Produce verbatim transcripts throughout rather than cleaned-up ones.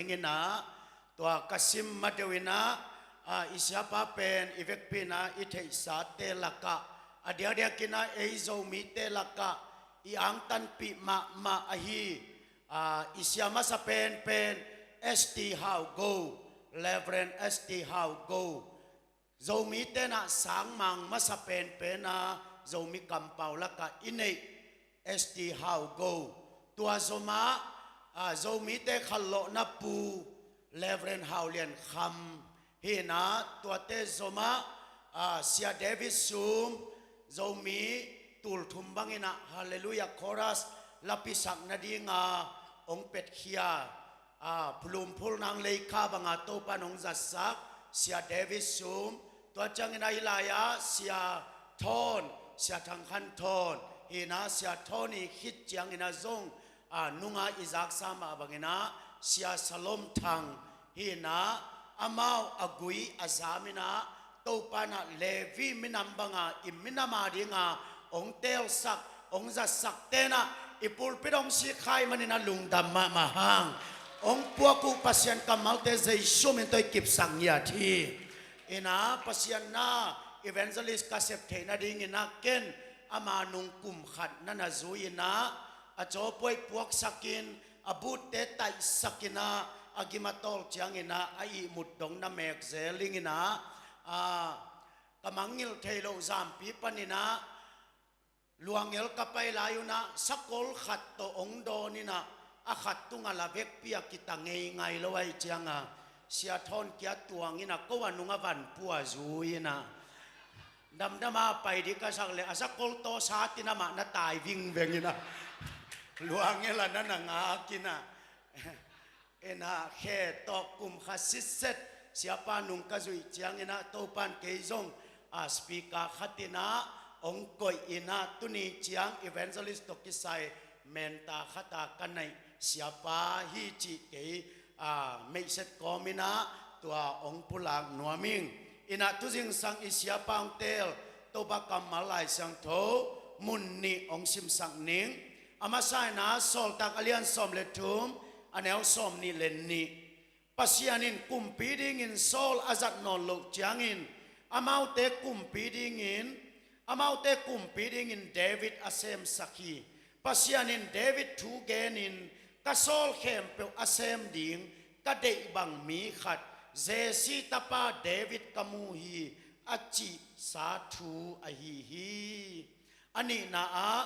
Ning in ah, tua ka sim ma deuh in ah, ah, i siapa pen i vekpi in ah i theihsate lakah, a diakdiak in ah ei Zomite lakah i angtanpih mahmah ahi, ah, i sia masa penpen S T Hau Go, Reverend S T Hau Go. Zomite in ah sangmang masa penpen a Zomi kampau lakah i neih S T Hau Go. Tua zomah, ah, Zomite khanlawhna pu Reverend Hau Lian Kham hi in ah, tuate zomah, ah, Sia David Sum, Zomi tulthum bang in ah Hallelujah Chorus lapisak nading a hong petkhia, ah, phulumphul nang leikha bang a Topa in hong zatsak Sia David Sum, tua ciangin ah hih lai-ah Sia Thawn, Sia Thang Khan Thawn hi in ah, Sia Thawn i khit ciangin ah zong, ah, nung a i zaksa mah bangin ah Sia Salom Thang hi in ah, amau a gui a zam in ah, Topa in ah Levi minam bang a i minam a ding a hong teelsak, hong zatsakte in ah i pulpit hong sikkha ahih manin ah lungdam mahmah hang. Hong puak uh Pasian kammalte Jesu min tawh i kipsak ngiat hi. In ah Pasian na evangelist ka sep theih nading in ah ken ama nung kum khat na na zui in ah, a cawpuai puaksak in, a butte taihsak in ah, a gim a tawl ciangin ah a ihmut dong na mek zel ding in ah, ah, ka mangngilh theih loh Zampi panin ah Luangel ka pai lai un ah sakol khat tawh hong dawn in ah, a khat tungah la vekpi a kita ngeingai lo ahih ciang a, Sia Thawn kia tuang in ah ko a nung a van pua zui in ah, damdam a pai ding ka sak leh a sakol tawh sa tin amah na tai vingveng in ah, Luangel a na na ngak in ah, in ah khe tawh kum khat sitset siapa nung ka zuih ciangin ah Topa in kei zong, ah, speaker khat in ah hong koih in ah, tuni ciang evangelist tawh kisai mentor khat a ka neih siapa hi cih kei, ah, meihset kawm in ah tua hong pulak nuam ing. In ah tuzingsang i siapa hong teel Topa kammal Lai Siangtho mun nih hong simsak ning. A masa in ah Sawltak a lian sawm le thum, a neu sawm nih le nih. Pasian in kumpi dingin Saul a zat nawn loh ciangin, amaute kumpi dingin, amaute kumpi dingin David a semsak hi. Pasian in David thu genin, ka sawl khempeuh a sem ding ka deih bang mi khat Jesse tapa David ka mu hi, a cihsa thu ahi hi. A nihna ah,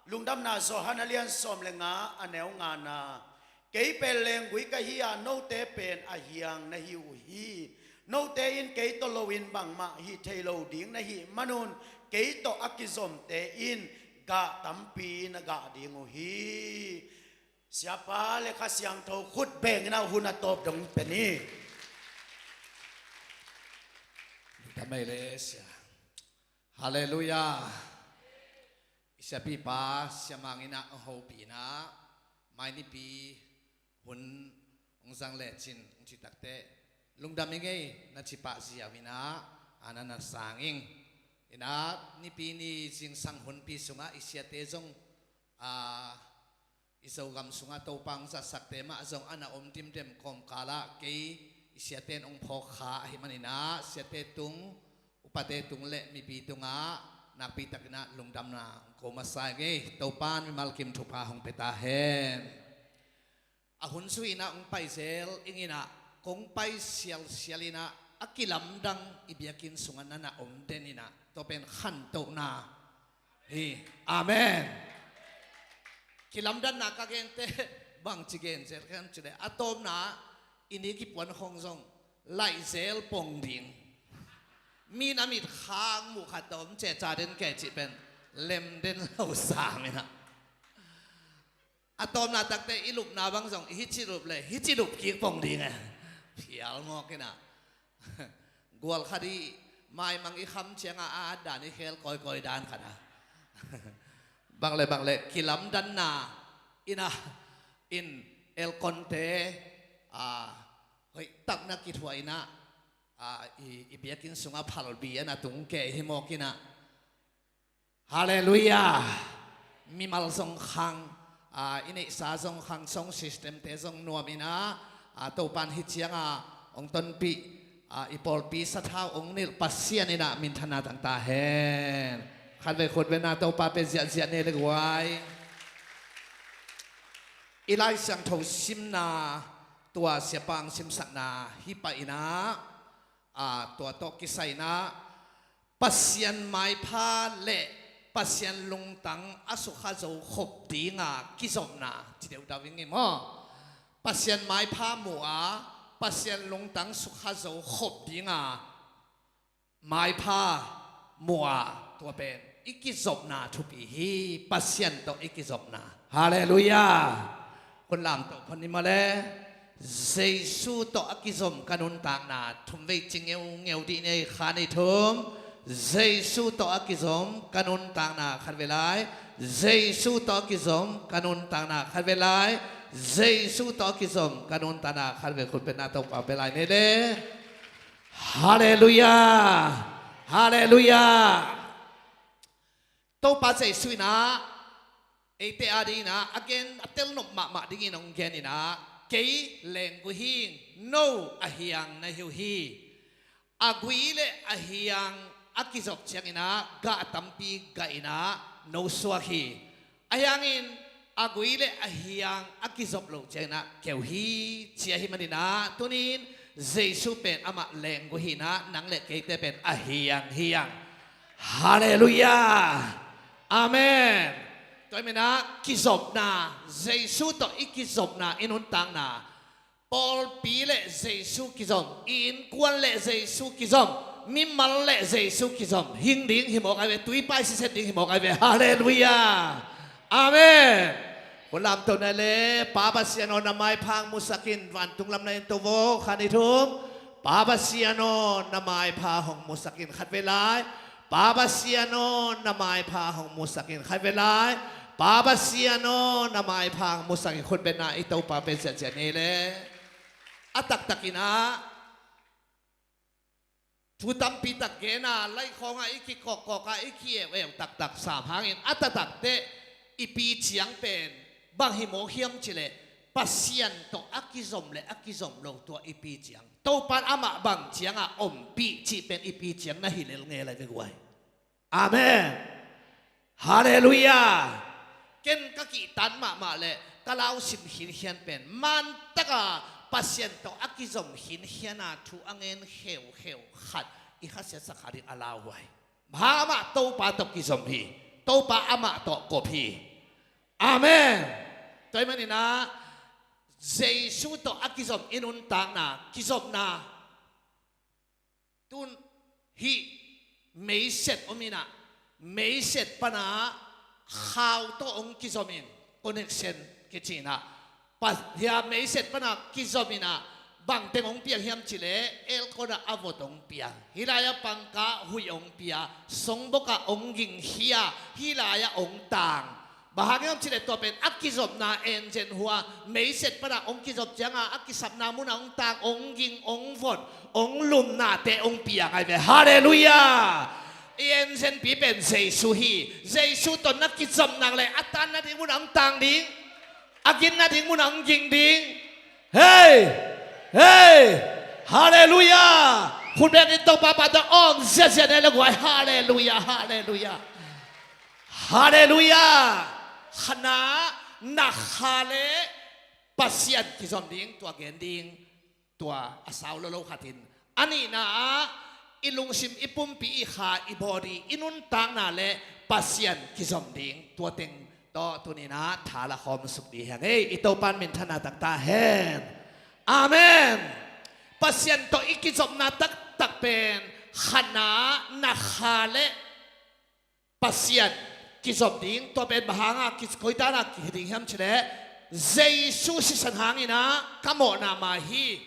Lungdamna Johan a lian sawm le nga, a neu ngana, kei pen lenggui ka hi a, note pen a hiang na hi uh hi. Note in kei tawh loin bangmah hih thei lo ding na hih manun, kei tawh a kizomte in gah tampi na gah ding uh hi. Siapa le Kha Siangtho khut bengin a hun a tawp dong pen hi. Ka mei le sia. Halleluiah. I siapipa siamang in a hopih in a, mai nipi hun hong zang lecin hong ci takteh, lungdam i ngei na ci pah ziau in a, a na na sang ing. In a, nipi ni zingsang hunpi sungah i siate zong, a, i Zogam sungah Topa hong zatsakte mah zong a na om dimdem kawmkal ah kei i siate in hong phawk kha ahih manin a, siate tung, upate tung le mipi tungah nakpi takin a lungdamna hong ko masa ing ei. Topa in mimal kim thupha hong pia ta hen. A hun zui in a hong pai zel ing in a, kong pai sialsial in a, a kilamdang i biakinn sungah na na om den in a, tua pen khantohna hi. Amen. Kilamdanna ka gente bangci gen zel ka ci le, a tawpna i ni kipuan khong zong laih zel pong ding. Mi na mit khang muh khat tawh om cehca den kei cih pen lem den lo sam in a. A tawpna takte i lupna bang zong i hici lup le hici lup kik pong ding e. Phial mawk in a. Gual khat i maimang i kham ciangah a at dan i khel kawikawi dan khat a. Bang le bang le kilamdanna in a, in elkonte, a, hoih takna kithuah in a, a, i, i biakinn sungah phalbi a na tung kei hi mawk in a. Halleluiah. Mimal zong khang, a, i neihsa zong khang, sound system te zong nuam in a, A, Topan hih ciangah hong tonpih, a, i pawlpi sathau hong nilh Pasian in ah minthanna tang ta hen. Khatvei khut beng a, Topa pen ziahziah ni le guai. I Lai Siangtho simna, tua siapa hong simsakna hih pah in ah, a, tua tawh kisai in ah, Pasian maipha le Pasian lungtang a sukha zo khop dinga kizopna ci deuhdau ing ei maw. Pasian maipha mu a, Pasian lungtang sukha zo khop dinga maipha mu a, tua pen i kizopna thupi hi. Pasian tawh i kizopna. Halleluiah. Hun lamto phan ni maw le. Jesu tawh a kizom ka nuntakna thum vei ci ngeungeu dih ni ei. Kha ni thum. Jesu tawh a kizom ka nuntakna, khatvei lai. Jesu tawh a kizom ka nuntakna, khatvei lai. Jesu tawh a kizom ka nuntakna, khatvei khut beng a, Topa pia lai ni le. Halleluiah. Halleluiah. Topa Jesu in ah eite adingin ah a gen, a telnop mahmah dingin hong gen in ah, kei leenggui hi ing, no a hiang na hi uh hi. A gui le a hiang a kizop ciangin ah gah tampi gah in ah no suak hi. Ahi hangin a gui le a hiang a kizop loh ciangin ah keu hi, ci ahih manin ah tuni-in Jesu pen amah leenggui hi in ah, nang le keite pen a hiang hi hang. Halleluiah. Amen. Tua ahih manin ah kizopna, Jesu tawh i kizopna, i nuntakna, pawlpi le Jesu kizom, i innkuan le Jesu kizom, mimal le Jesu kizom, hing ding hi mawk ai ve, tuipai siset ding hi mawk ai ve. Halleluiah. Amen. Hun lamto ni ei le. Pa Pasian aw, na maipha hong musak in, vantung lam na en to vo. Kha ni thum. Pa Pasian aw, na maipha hong musak in, khatvei lai. Pa Pasian aw, na maipha hong musak in, khatvei lai. Pa Pasian aw, na maipha hong musak in. Khut beng a, i Topa pen ziahziah ni le. A taktak in ah thu tampi tak gen a, laikhawng ah i kikawkkawk a, i ki-eueu taktak sam hangin a taktak teh i pi ciang pen bang hi mawk hiam cih leh, Pasian tawh a kizom le a kizom lo, tua i pi ciang. Topan amah bang ciangah ompih cih pen i pi ciang na hi lel ngel ai ve guai. Amen. Halleluiah. Ken ka kihtan mahmah le ka lausim khinkhian pen, man taka Pasian tawh a kizom khinkhian a thu a ngen kheukheu khat i khasiatsak kha ding a lauhuai. Bang hang, amah Topa tawh kizom hi. Topa amah tawh kop hi. Amen. Tua ahih manin ah Jesu tawh a kizom i nuntakna, kizopna. Tun hih meiset om in ah, meiset pan a khau tawh hong kizom in, connection kici in ah, pa-, hia meiset pan a kizom in ah, bang teng hong piang hiam cih leh, elkon ah a vot hong piang. Hih lai-ah pangkah huih hong pia, songbok ah hong gingkhia, hih lai-ah hong tang. Bang hang hiam cih leh tua pen a kizopna engine hua, meiset pan a hong kizop ciangah a kisapna mun ah hong tang, hong ging, hong vot, hong lumnate hong piang ai ve. Halleluiah. I engine pi pen Jesu hi. Jesu tawh na kizop nak leh a tan nading mun ah hong tang ding, a gin nading mun ah hong ging ding. Hei! Hei! Halleluiah. Khut beng in Topa pahtawi hong ziahziah ni ei le guai. Halleluiah. Halleluiah. Halleluiah. Khatna, na kha le Pasian kizom ding, tua gen ding, tua a sau lolo khat in. A nihna ah i lungsim, i pumpi, i kha, i body, i nuntakna le Pasian kizom ding, tua teng tawh tuni-in ah tha la khawm suk dih hi hang ei. I Topan minthanna tang ta hen. Amen. Pasian tawh i kizopna taktak pen, khatna, na kha le Pasian kizop ding. Tua pen bang hang a ki-, koi tan a kihi ding hiam cih leh, Jesu sisan hangin ah ka mawhna mai hi.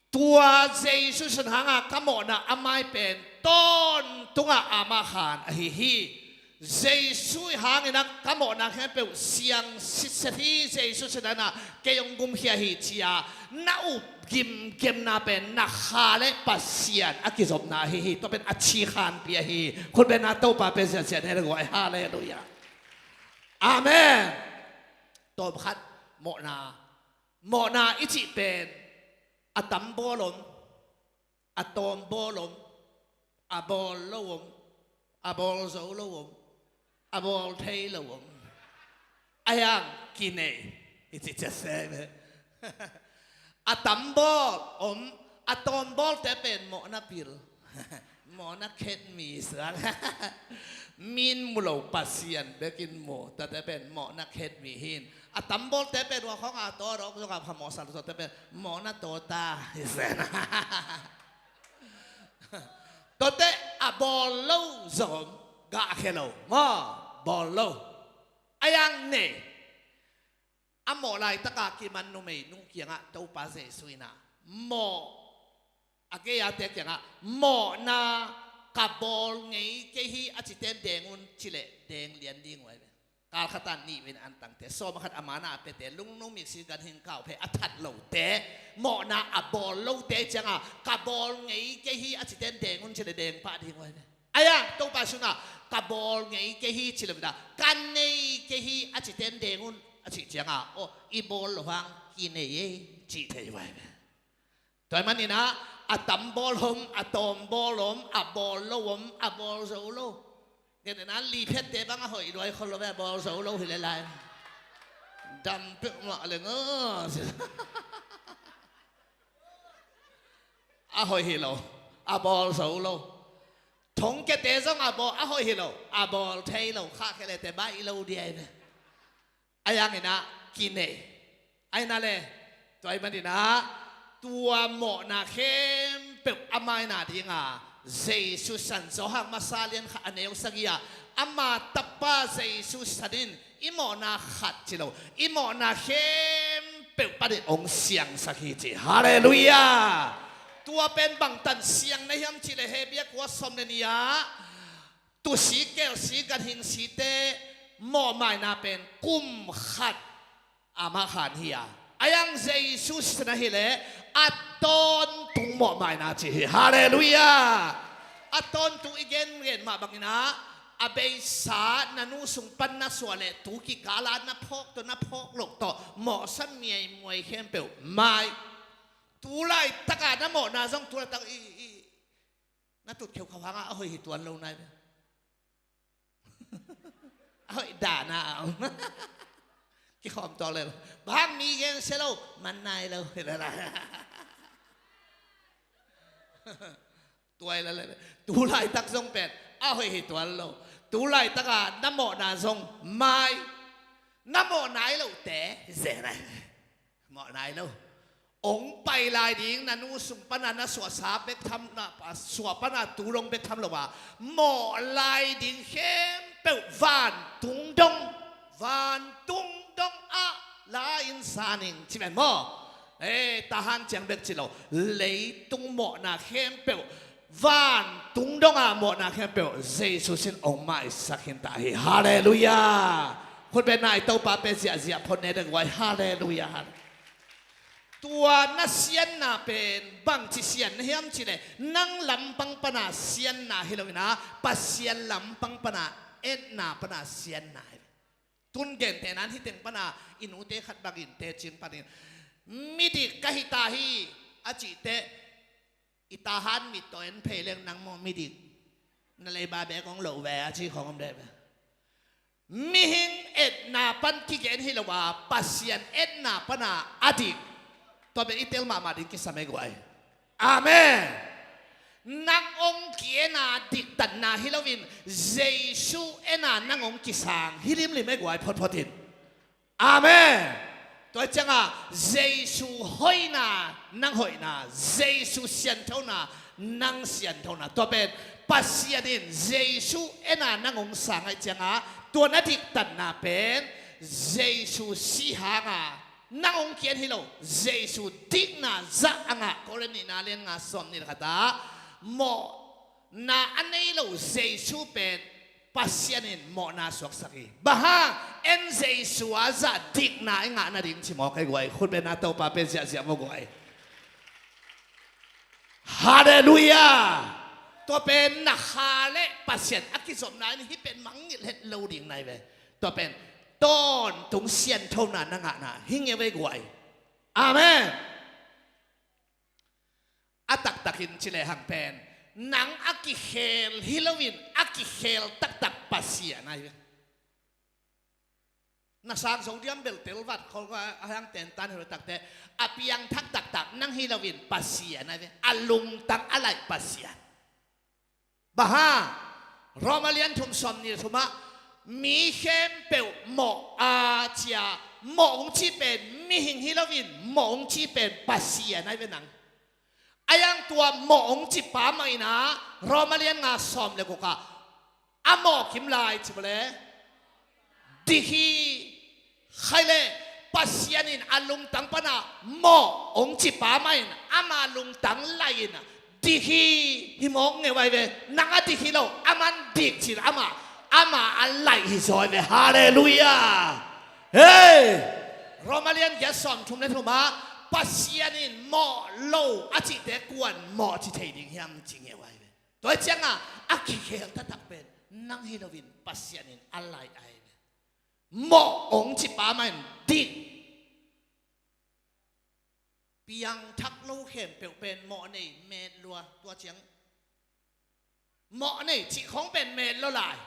Tua Jesu sisan hang a ka mawhna a mai pen tawntung ah amah khan ahi hi. Jesu hangin ah ka mawhna khempeuh siang sitset hi. Jesu sisan ah kei hong gumkhia hi, ci-a na up gimgemna pen na kha le Pasian a kizopna ahi hi. Tua pen a ci khanpi ahi. Khut beng a, Topa pen ziahziah ni ei le guai. Halleluiah. Amen. Tawm khat, mawhna. Mawhna i cih pen A tam bawl om, a tawm bawl om, a bawl lo om, a bawl zo lo om, a bawl thei lo om. Ahi hang kinei i ci ciat se ve. A tam bawl om, a tawm bawlte pen mawhna pil. Mawhna khet mi suak. Min mu lo Pasian bekin mu, tuate pen mawhna khet mi hi in. A tam bawlte pen hua khawng a tawt awk zong a phamawh sa lo, tuate pen mawhna tawta hi zen. Tuate a bawl lo zong gahkhia lo maw, bawl lo. Ahi hang nei, a mawh laitaka kiman numei nu kiangah Topa Jesu in ah mawh, a gei-ate kiangah mawhna ka bawl ngei kei hi a cite deng un ci leh deng lian ding uh ahi ve. Kal khatah nih vei antangte, sawm a khat a mana a piate, lungnung, miksi, ganhing, kau, phei a that lote, mawhna a bawl lote ciangah ka bawl ngei kei hi a cite deng un ci leh deng pah ding uh ahi ve. Ahi hang Topa Jesu in ah ka bawl ngei kei hi ci lo in ah, ka nei kei hi a cite deng un a cih ciangah, aw, i bawl lo hang kinei ei cih thei uh ahi ve. Tua ahih manin ah a tam bawl om, a tawm bawl om, a bawl lo om, a bawl zo lo. Gen in ah liphiatte bang a hoih luai khol lo ve, a bawl zo lo hi lel lai. Dam peuhmah leng aw. A hoih hi lo, a bawl zo lo. Thongkiate zong a bawl, a hoih hi lo, a bawl thei lo, khahkhialhte baih lo ding ahi ve. Ahi hangin ah kinei. Ahi na le, tua ahih manin ah tua mawhna khempeuh a mai na dinga Jesu san, Johan masa lian khat a neu sagih ah, ama tapa Jesu san in i mawhna khat ci lo, i mawhna khempeuh panin hong siangsak hi ci. Halleluiah. Tua pen bangtan siang na hiam cih leh Hebru kua sawm le nih ah, tusik, kelsik, ganhing sikte mawhmaina pen kum khat amah khan hi a, ahi hang Jesu san ahih leh a tawntung mawhmaina ci hi. Halleluiah. A tawntung i gengen mah bangin ah, a beisa na nu sung pan na suah leh tu kikal ah na phawk tawh na phawk loh tawh mawhsa miaimuai khempeuh mai. Tu laitak a na mawhna zong tu laitak i, i, na tut kheukhau hangah a hoih hi tuan lo nai ve. A hoih dan a om. Kikhawm tawk le lo. Bang hang mi gen sia lo, man nai lo. Tua hi la le. Tu laitak zong pen a hoih hi tuan lo. Tu laitak a na mawhna zong mai. Na mawh nai lote zen ai. Mawh nai lo. Hong pai lai ding, na nu sung pana na suahsa bek tham, na suah pana tu dong bek tham lo a, mawh lai ding khempeuh vantung dong, vantung dong ah la in sa ning ci ven maw. Eh, tahan ciang bek ci lo. Leitung mawhna khempeuh, vantung dong a mawhna khempeuh Jesu sin hong maisak hi ta hi. Halleluiah. Khut beng na, i Topa pen ziahziah phot ne dek uh ai. Halleluiah. Halleluiah. Tua na sianna pen bangci sian na hiam cih leh, nang lampang pana sianna hi lo in ah, Pasian lampang pana, etna pana sianna hi. Tun gentehna in hih teng pana i nute khat bangin teci panin, midik ka hi ta hi a cih teh, i tahan mit tawh en phei leng nang maw midik, na leiba bek hong loh ve a ci khawng om deh ve. Mihing etna pan kigen hi lo a, Pasian etna pana a dik. Tua pen i tel mahmah ding kisam ei guai. Amen. Nang hong ki-en a diktatna hi loin, Jesu en a nang hong kisang hi limlim ei guai photphot in. Amen. Tua ciangah Jesu hoihna nang hoihna, Jesu sianthona nang sianthona, tua pen Pasian in Jesu en a nang hong sang ahih ciangah, tua na diktatna pen Jesu si hanga nang hong ki-en hi lo, Jesu dikna zah a ngah Korin nihna lian nga sawm nih le khat ah, mawh na a nei lo Jesu pen Pasian in mawhna suaksak hi. Bang hang, en Jesu a zah dikna i ngah nading ci mawk ei guai. Khut beng na, Topa pen ziahziah maw guai. Halleluiah. Tua pen na kha le Pasian a kizopna in hih pen mangngilh het lo ding nai ve. Tua pen tawntung sianthona na ngahna hi ngeu ei guai. Amen. in ci lehang pen nang a kikhel hi loin a kikhel taktak Pasian ahi ve. Na sang zo diam bel tel vat khol a hang tentan hi lo takte a piangthak taktak nang hi loin Pasian ahi ve. A lungtang a laih Pasian. Bang hang? Roma lian thum sawmnih le thumah mi khempeuh mawh a cia, mawh hong ci pen mihing hi loin mawh hong ci pen Pasian ahi ve nang. A yang tua mawh hong ci pa mah in ah Roma lian nga sawm le gukah a mawh kim lai ci bawle. Dik hi. Khaile Pasian in a lungtang pana mawh hong ci pa mah in ama lungtang lai in dik hi. Hi mawk ngeu ahi ve. Nang a dik hi lo, aman dik cil amah ama a laih hi zaw ahi ve. Halleluiah. Hei, Roma lian giat sawm thum le thumah Pasian in mawh lo a cihte kuan mawh ci thei ding hiam ci ngeu ahi ve. Tua hi cianga a kikhel taktak pen nang hi loin Pasian in a laih ahi ve. Mawh hong ci pa mah in dik. Piangthak lo khempeuh pen mawh nei met lua tua ciang. Mawh nei cih khong pen met lua lai.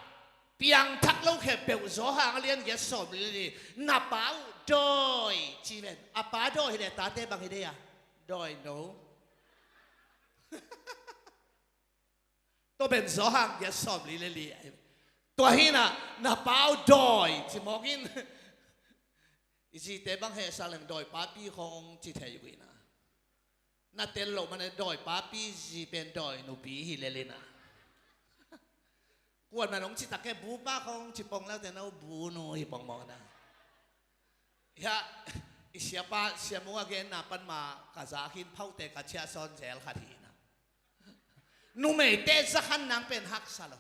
Piangthak lo khempeuh Johan a lian giat sawm li li. Na pa uh dawi ci ven. A pa dawi hi le tate bang hi dei a? Dawi no. Tua pen Johan giat sawm li le li. Tua hi na, na pa uh dawi ci mawk in. I zite bang hehsak leng dawi papi khong ci thei uh hi na. Na tel loh man dawi papi zi pen dawi nupi hi lel hi na. Kuan man hong ci tak e bu pa khong ci pong lau te na uh bu nu hi pong mawk na. Hia, i siapa siamu a genna pan ma ka za khin phaute ka ciah sawn zel khat hi na. Numeite zakhan nang pen haksa lo.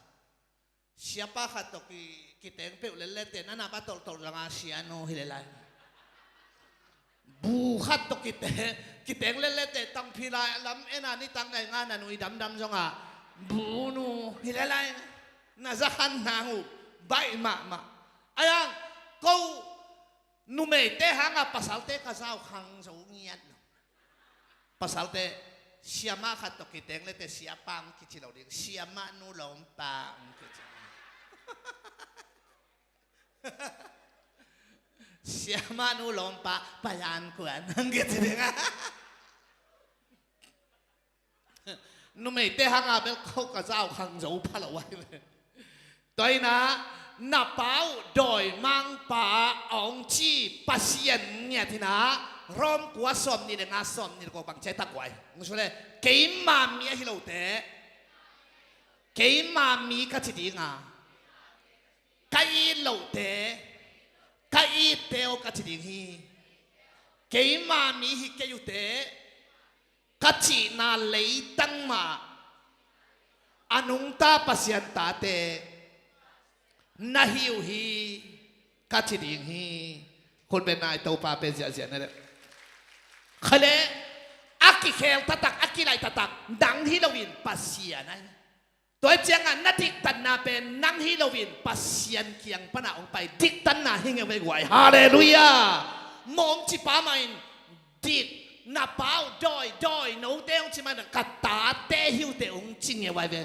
Siapa khat tawh ki, kiteng peuh lellete na napa tolhtolh zanga sianu hi lelai. Bu khat tawh kiteng, kiteng lellete tangphi lai lam ena ni tang ngai nga na nui damdam zonga bunu hi lelai. Na zakhan nang uh baih mahmah. Ayang ko numeite hanga pasalte ka zau khang zo ngiat lo. Pasalte siamah khat tawh kiteng lete siapa ang kici lo ding, siamah nu lawmpa ang kici. Siamah nu lawmpa payan kuan ang kici ding. Numeite hanga bel ko ka zau khang zo pha lo ai. Tua hi na, na pa uh dawimangpa a hong ci Pasian ngiat hi na. Rom kua sawm nih le nga sawm nih le kua bang ciai tak guai. Hong su le, keima mi ahi lote, keima mi ka ci dinga, ka it lote, ka itte aw ka ci ding hi. Keima mi hi kei ute, ka cihna leitang mah a nungta Pasian tate na hi uh hi ka ci ding hi. Khutbetna i Topa pe ziahziah na le. Khale a kikhel taktak, a kilaih taktak nang hi loin Pasian ahi. Tua hi ciangah na diktatna pen nang hi loin Pasian kiang pana hong pai diktatna hi ngeu vei guai. Halleluiah. Mawng cipa mah in dik, na pa uh dawi, dawi note hong ci mah in ka tate hi uh teh hong ci ngeu vai ve.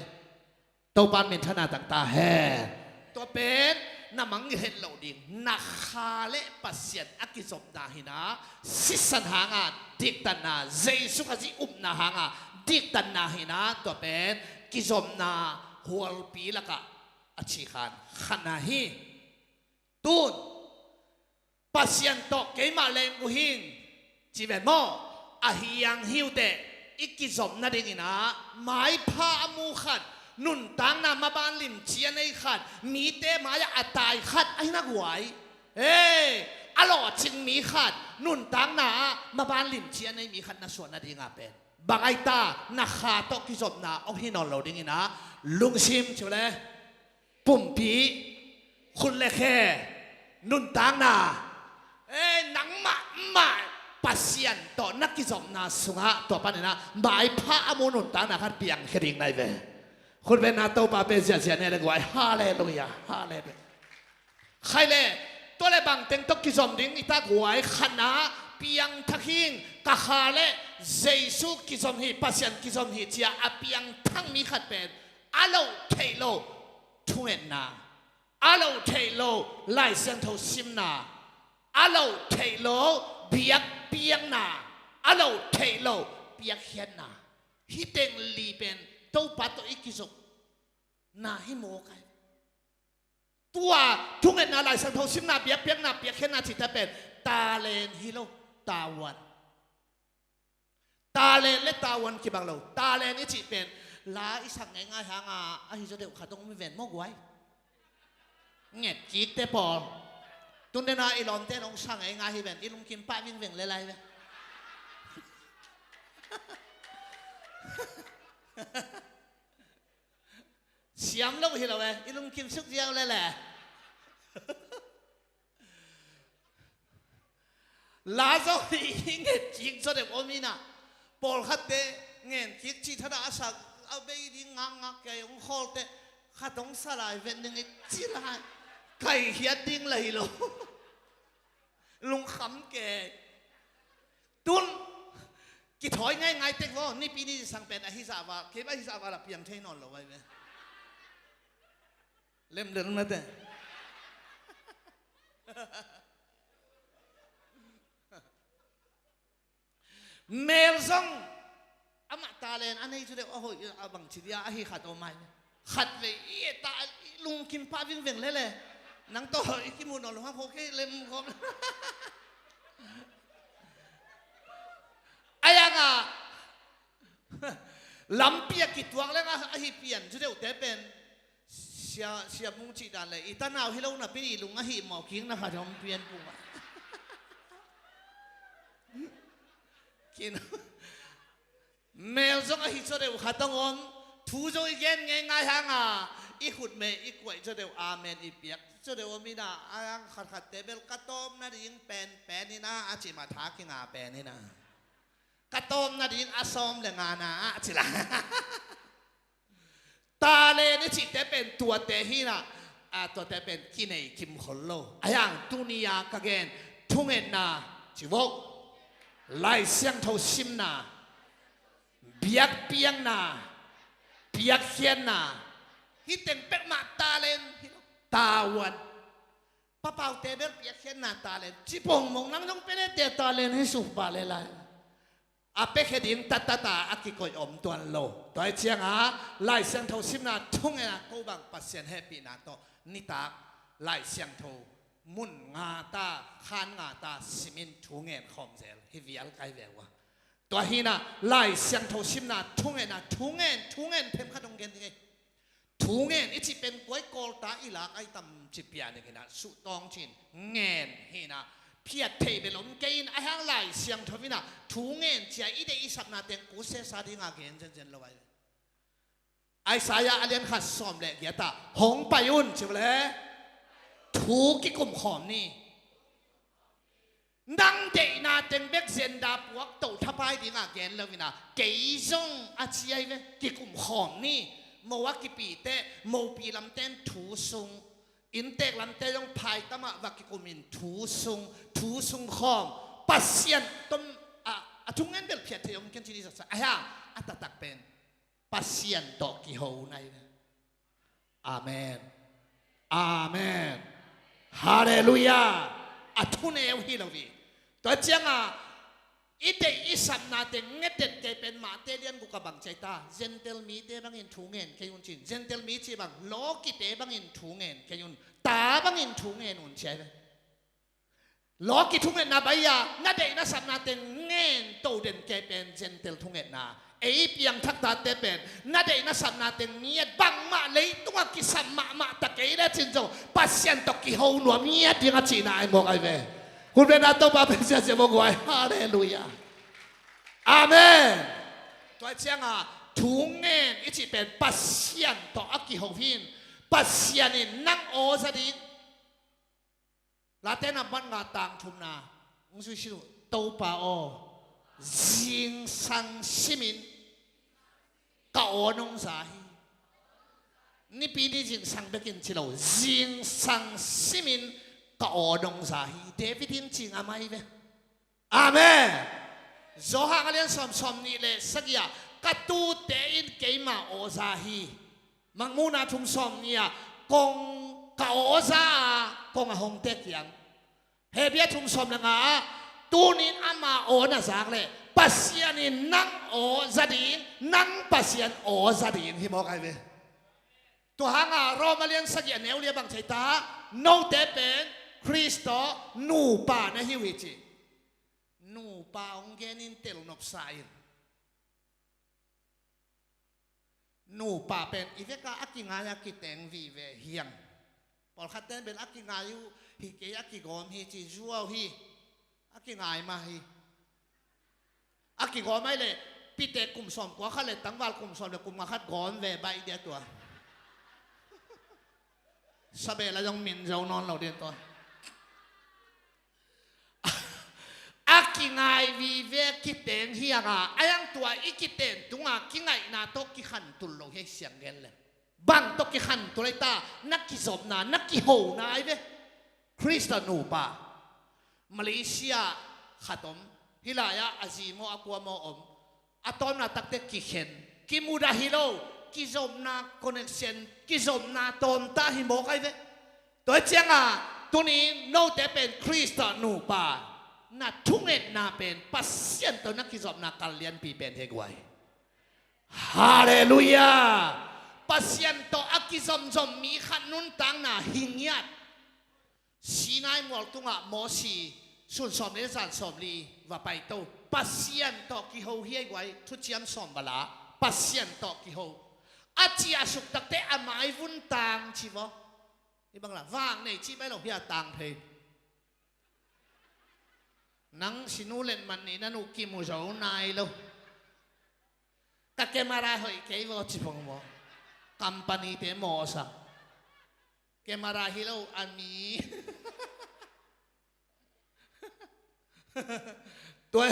Topa minthana tangta hen. Tua pen na mangngilh het loh ding, na kha le Pasian a kizopna hi na, sisan hanga diktatna, Jesu Khazih upna hanga diktatna hi na, tua pen kizopna hualpi lakah a cikhan khatna hi. Tun Pasian tawh keimah leng uh hing ci ven maw? Ahi hang hi uh teh i kizop nadingin ah maipha a mu khat, nuntakna maban limci a nei khat, mite mai-ah a tai khat ahi na guai. Hei, a lawhcing mi khat, nuntakna ah maban limci a nei mi khat na suah nadingah pen bang aita na kha tawh kizopna hong hi nawn lo dingin ah lungsim ci uh le pumpi, khut le khe, nuntakna, eh, nangmah mah Pasian tawh na kizopna sungah tua panin ah maipha a mu nuntakna khat piangkhia ding na hi ve. Khutbetna Topa pe ziahziah ne le guai. Halleluiah. Halleluiah. Khai le, tua le bangteng tawh kizom ding i ta guai? Khatna, Piangthak hing, ka kha le Jesu kizom hi, Pasian kizom hi ci-a a piangthak mi khat pen a loh theih loh thungetna, a loh theih loh Lai Siangtho simna, a loh theih loh biakpiakna, a loh theih loh piakkhiatna. Hih teng li pen Topa tawh i kizopna hi mawk ai. Tua thungetna, Lai Siangtho simna, biakpiakna, piakkhiatna cihte pen talent hi lo, tavuan. Talent le tavuan kibang lo. Talent i cih pen la i sak ngeingai hanga ahi zaw deuh khat hong om hi ven maw guai. Nget kikte pawl. Tun dena i lawmte in hong sa ngeingai hi ven, i lungkim pah vingveng le lai ve. Siam lo hi lo e, i lungkim suk ziau lele. La zaw hi i nget kik zaw deuh om ina. Pawlkhatte ngen kik cih thada a sak a bei ding ngakngak kei hong khawlte khat hong sa lai ven ding i ci lai. Kai hiat ding la hi lo. Lungkham kei. Tun kithawi ngaingai tek vaw, nipi ni sang pen ahi zahval, kei ahi zahval a piang thei nawn lo vai ve. Lemlel mate. Mel zong amah talent a nei cu deuh a hoih a bang ci dia ahi khat aw mai. Khat vei i et ta i lungkim pah vingveng lele. Nang tawh i kimuh nawn lo hang kho kei lem khawm. A yangah lampi a kituak leng a, ahi pian cu deuhte pen sia, sia mung cih dan le i tanau hi lo napi i lung ahi mawh kikna khat hong pian pungah. Kin mel zong ahi zaw deuh khat hong om. Thu zong i gen ngeingai hanga i khutme i kuaih zaw deuh amen i piak zaw deuh om ina. A yang khatkhatte bel ka tawm nading penpen ina a cih mah tha kinga pen ina. Ka tawm nading a sawm le ngana a cila. Talent i cihte pen tuate hina, a tuate pen kinei kimkhol lo. A yang tuni-a ka gen thungetna ci vok. Lai Siangtho simna, biakpiakna, piakkhiatna, hih teng pek mah talent hi lo. Tavuan. Papaute bel piakkhiatna talent ci pongmong nang zong penete talent hi suhpah le lai. A pekhia ding tattata a kikoih om tuan lo. Tua hi cianga Lai Siangtho simna thungetna ko bang Pasian hehpihna tawh nitak Lai Siangtho mun ngata khan ngata simin thungen khawm zel hi vial kai ve uh a. Tua hina Lai Siangtho simna thungetna thungen thungen themkhat hong gen ding ei. Thungen i cih pen kuai kawlta i lak ai tam ci pian ding hina suhtawng cin ngen hina phiat theih bel om kei in a hang Lai Siangtho ina thungen cia i deih i sapna teng kusesa dinga gen zenzen lo ai. Isaiah a lian khat sawm le giata hong pai un ci le thu kikum khawm ni. Nang deihna teng bek zenda puak toh thapai dinga gen lo ina kei zong a ciai ve kikum khawm ni. Mo a kipite mopi lamten thu sung inntek lamte zong phaitamah va kikum in thu sung thu sung khawm Pasian tom a, a thungen bel phiat thei om ken cini zaksa a hia a taktak pen Pasian tawh kiho nai ve. Amen. Amen. Halleluiah. A thuneu hi lo hi. Tua cianga i deih i sapna teng ngetet kei pen mahte lian guk a bang ciai ta. Gentile mite bangin thu ngen kei un cin. Gentile mi ci bang lawkite bangin thu ngen kei un. Ta bangin thu ngen un ciai ve. Lawki thungetna baia na deih na sapna teng ngen to den kei pen Gentile thungetna. Ei piangthak tate pen na deih na sapna teng ngiat bangmah leitungah kisam mahmah ta kei le cin zong Pasian tawh kiho nuam ngiat ding a cihna ai mawk ai ve. Hun vena Topa pen siasia mawk guai. Halleluiah. Amen. Tua cianga thungen i cih pen Pasian tawh a kiho hin Pasian in nang aw za ding. Late na bat nga tang thumna hong sui silu Topa aw, zingsang simin ka aw nong za hi. Nipi ni zingsang bekin ci lo, zingsang simin ka aw nong za hi. David in ci ngam ai ve. Amen. Johan a lian sawm, sawm nih le sagih ah, ka tuute in keima aw za hi. Mangmuhna thum, sawm nih ah, kong ka aw za a, kong a hong tek hiang. Hebru thum, sawm le nga ah, tunin ama aw na zak leh Pasian in nang aw za ding, nang Pasian aw za ding hi mawk ai ve. Tua hanga Rom a lian sagih a neu li ah bang ci ta, note pen Khrist tawh nupa na hi uh hi ci. Nupa hong genin tel nopsa in. Nupa pen i veka a kingai a kiteng vive hiang. Pawlkhat ten pen a kingai uh hi kei, a kigawm hi ci zuau hi. A kingai mah hi. A kigawm ai le pite kum sawm kua khat le tangval kum sawm le kum nga khat gawm ve baih dia tua. Sabeh la zong min zo nawn lo dia tua. A kingai vive kiteng hianga, a yang tua i kiten tunga kingaihna tawh kikhantul lo hi siang gen lem. Bang tawh kikhantul ai ta, na kizopna, na kihona ai ve. Khrist nupa. Malaysia khat om. Hih lai-ah a zi maw a kua maw om. A tawmna takte kikhen. Kimudah hi lo. Kizopna connection. Kizopna tawmta hi mawk ai ve. Tua cianga tuni note pen Khrist nupa. Na thungetna pen Pasian tawh na kizopna kal lianpi pen hi guai. Halleluiah. Pasian tawh a kizomzom mi khat nuntakna hi ngiat. Sinai mual tungah Mosi sun sawm le zan sawm li va paito. Pasian tawh kiho hi ai guai, thuciam sawm va la. Pasian tawh kiho. A ciahsuk takte a mai vun tang ci vaw. Hi bang la, vang nei ci bai lo hi a tang phei. Nang sinu len man ni na nu kimu zo nai lo. Ka camera hoih kei vaw ci pong maw. Company te mawsa. Camera hi lo a mi. Tua,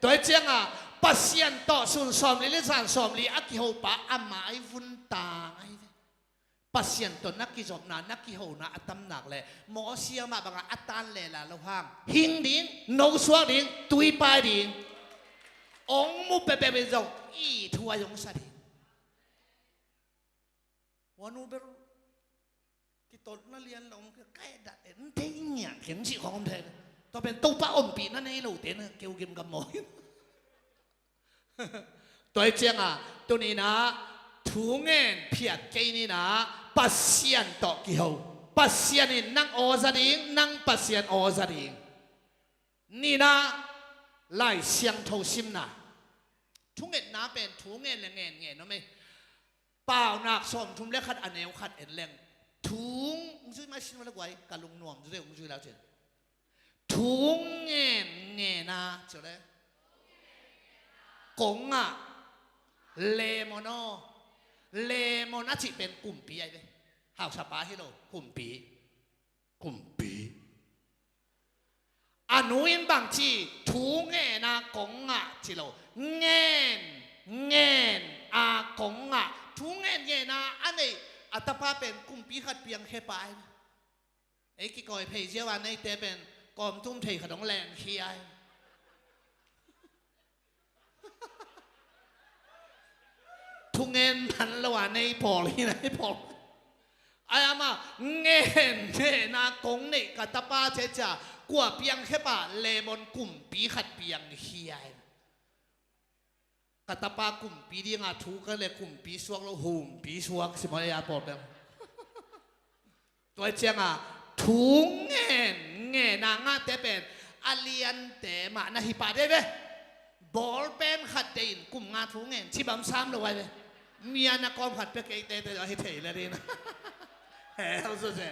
tua cianga Pasian tawh sun sawm li le zan sawm li a kihopa a mai vun tang ai ve. Pasian tawh na kizopna, na kihona a tam nak leh Mosi amah bangah a tan lela lo hang hing ding, no suak ding, tui pai ding. Ong mu pepep in zong i thu a zong sa ding. Wanu ber kitotna lian lo ong ke kai dat en te ngiang ken si khong om the. Tua pen Topa ompihna nei lo te na keu gim gam maw. Tua hi cianga tunina thu ngen phiat kei nina Pasian tawh kiho. Pasian in nang aw za ding, nang Pasian aw za ding. Nina Lai Siangtho simna. Thungetna pen thu ngen le ngen ngen om ei. Paunak sawmthum le khat a neu khat en leng. Thu ung zui mai sin le guai ka lungnuam zui ung zui lau cin. Thu ngen ngena ciu le. Kongah lemon aw. Lemon a cih pen kumpi ai ve. Hausapa hi lo kumpi. Kumpi. A nu in bangci thu ngena kongah ci lo. Ngen, ngen a kongah thu ngen ngena a neih a tapa pen kumpi khat piangkhia pa ai. Ei kikawi phei ziau a neite pen kawmtum thei khat hong lengkhia ai. Thungen man lo a nei pawl hi na hi pawl. Ai ama ngen ngena kong neih ka tapa cecia kua piangkhia pa lemon kumpi khat piangkhia ai. Ka tapa kumpi dinga thu ka le kumpi suak lo humpi suak si maw ei a pawl beng. Tua cianga thu ngen ngena ngahte pen a liante mah na hi pah dei ve. Ball pen khat dei in kum nga thu ngen cibam sam lo ai ve. Mia na kawm khat pe kei tete hi thei le dina. He hau so se.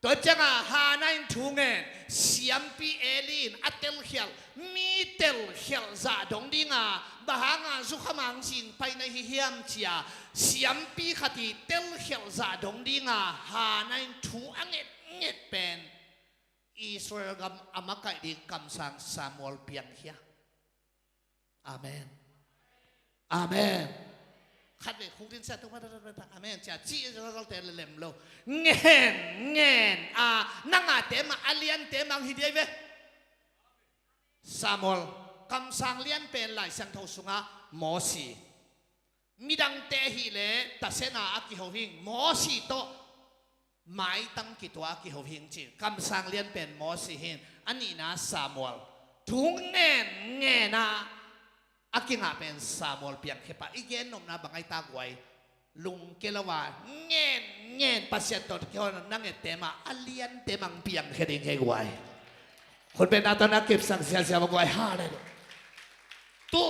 Tua cianga Hana in thu ngen siampi Eli in a telkhial mi telkhial zah dong dinga bang hanga zukham hang zing pai na hi hiam cia siampi khat i telkhial zah dong dinga Hana in thu a ngetnget pen Israel gam a makaih ding kamsang Samuel piangkhia. Amen. Amen. Khat ve khuk din sia tuk mata mata amen cia ci zazalte lelem lo. Ngen ngen a nangate mah a liante mang hi diai ve. Samuel, kamsang lianpen Lai Siangtho sungah Mosi. Midangte ahih leh tasena a kiho hing, Mosi tawh maitang kitua a kiho hing ci. Kamsang lianpen Mosi hi in, a nihna Samuel. Thu ngen ngen a a kingah pen Samuel piangkhia pah. I gen nopna bang ahi ta guai? Lungkia lo a ngen ngen Pasian tawh kihona na ngette mah a liante mah piangkhia ding hi guai. Khut beng na tawh na kipsak ziahziah mah guai. Halleluiah. Tu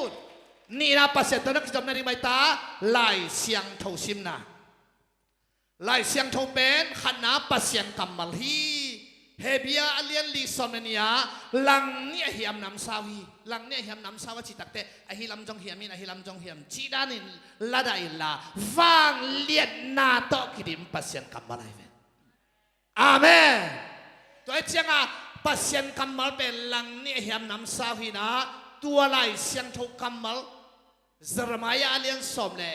nihna Pasian tawh na kizom nading mah ahi ta, Lai Siangtho simna. Lai Siangtho pen khatna Pasian kammal hi. Hebru a lian li sawm le nih ah, langnih a hiam namsau hi. Langnih a hiam namsau a cih takteh, ahi lam zong hiam in, ahi lam zong hiam cih danin ladah inla, vangliatna tawh kidim Pasian kammal ahi ve. Amen. Tua hi ciangah Pasian kammal pen langnih a hiam namsau hi in ah, tua Lai Siangtho kammal Jeremiah a lian sawm le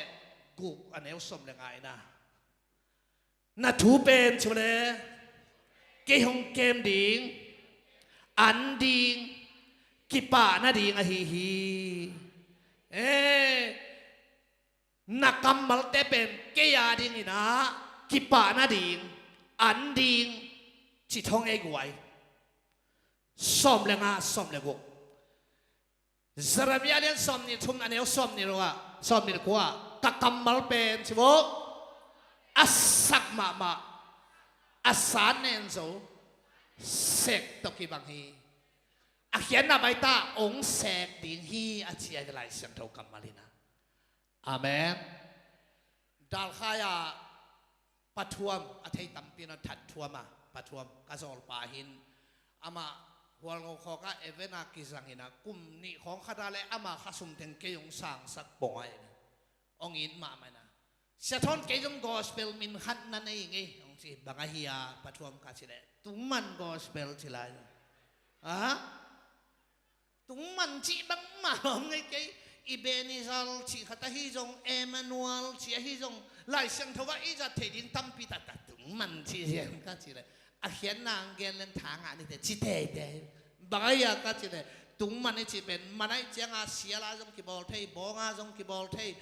guk, a neu sawm le nga in ah, na thu pen ci le, kei hong kem ding, an ding, kipah nading ahi hi. Eh, na kammalte pen kei a dingin ah kipah nading, an ding, ci thong ei guai. Sawm le nga, sawm le guk. Jeremiah lian sawmnih thum, a neu sawmnih ruk ah, sawmnih kua ah, ka kammal pen ci bo, a sak mahmah, a san nen zo, sek tawh kibang hi. A khiatna bang ahi ta, hong sek ding hi a ci a, Lai Siangtho kammal hi in ah. Amen. Dalkhai ah pathuam, a thei tampi na that thuam a, pathuam ka zawlpa hi in, amah Hualngo khawk ah event a kizang in ah, kum nih khawng khat a le amah khasum teng kei hong sangsak pong a in ah, hong it mahmah in ah, Sia Thawn, kei zong gospel min khat na nei ing ei, hong ci. Bang ahi a pathuam ka cih leh, Tungman gospel ci lai. Ah? Tungman cih bangmah om ngei kei. Ebenezer cih khat ahi zong, Emmanuel cih ahi zong, Lai Siangtho ah i zat theih ding tampi taktak, Tungman cih ziau ka cih leh, a khiatna hong gen leng tha ngah ni teh, ci teitei. Bang ahi a ka cih leh, Tungman i cih pen man ahih ciangah sial a zong kibawl thei, bawng a zong kibawl thei,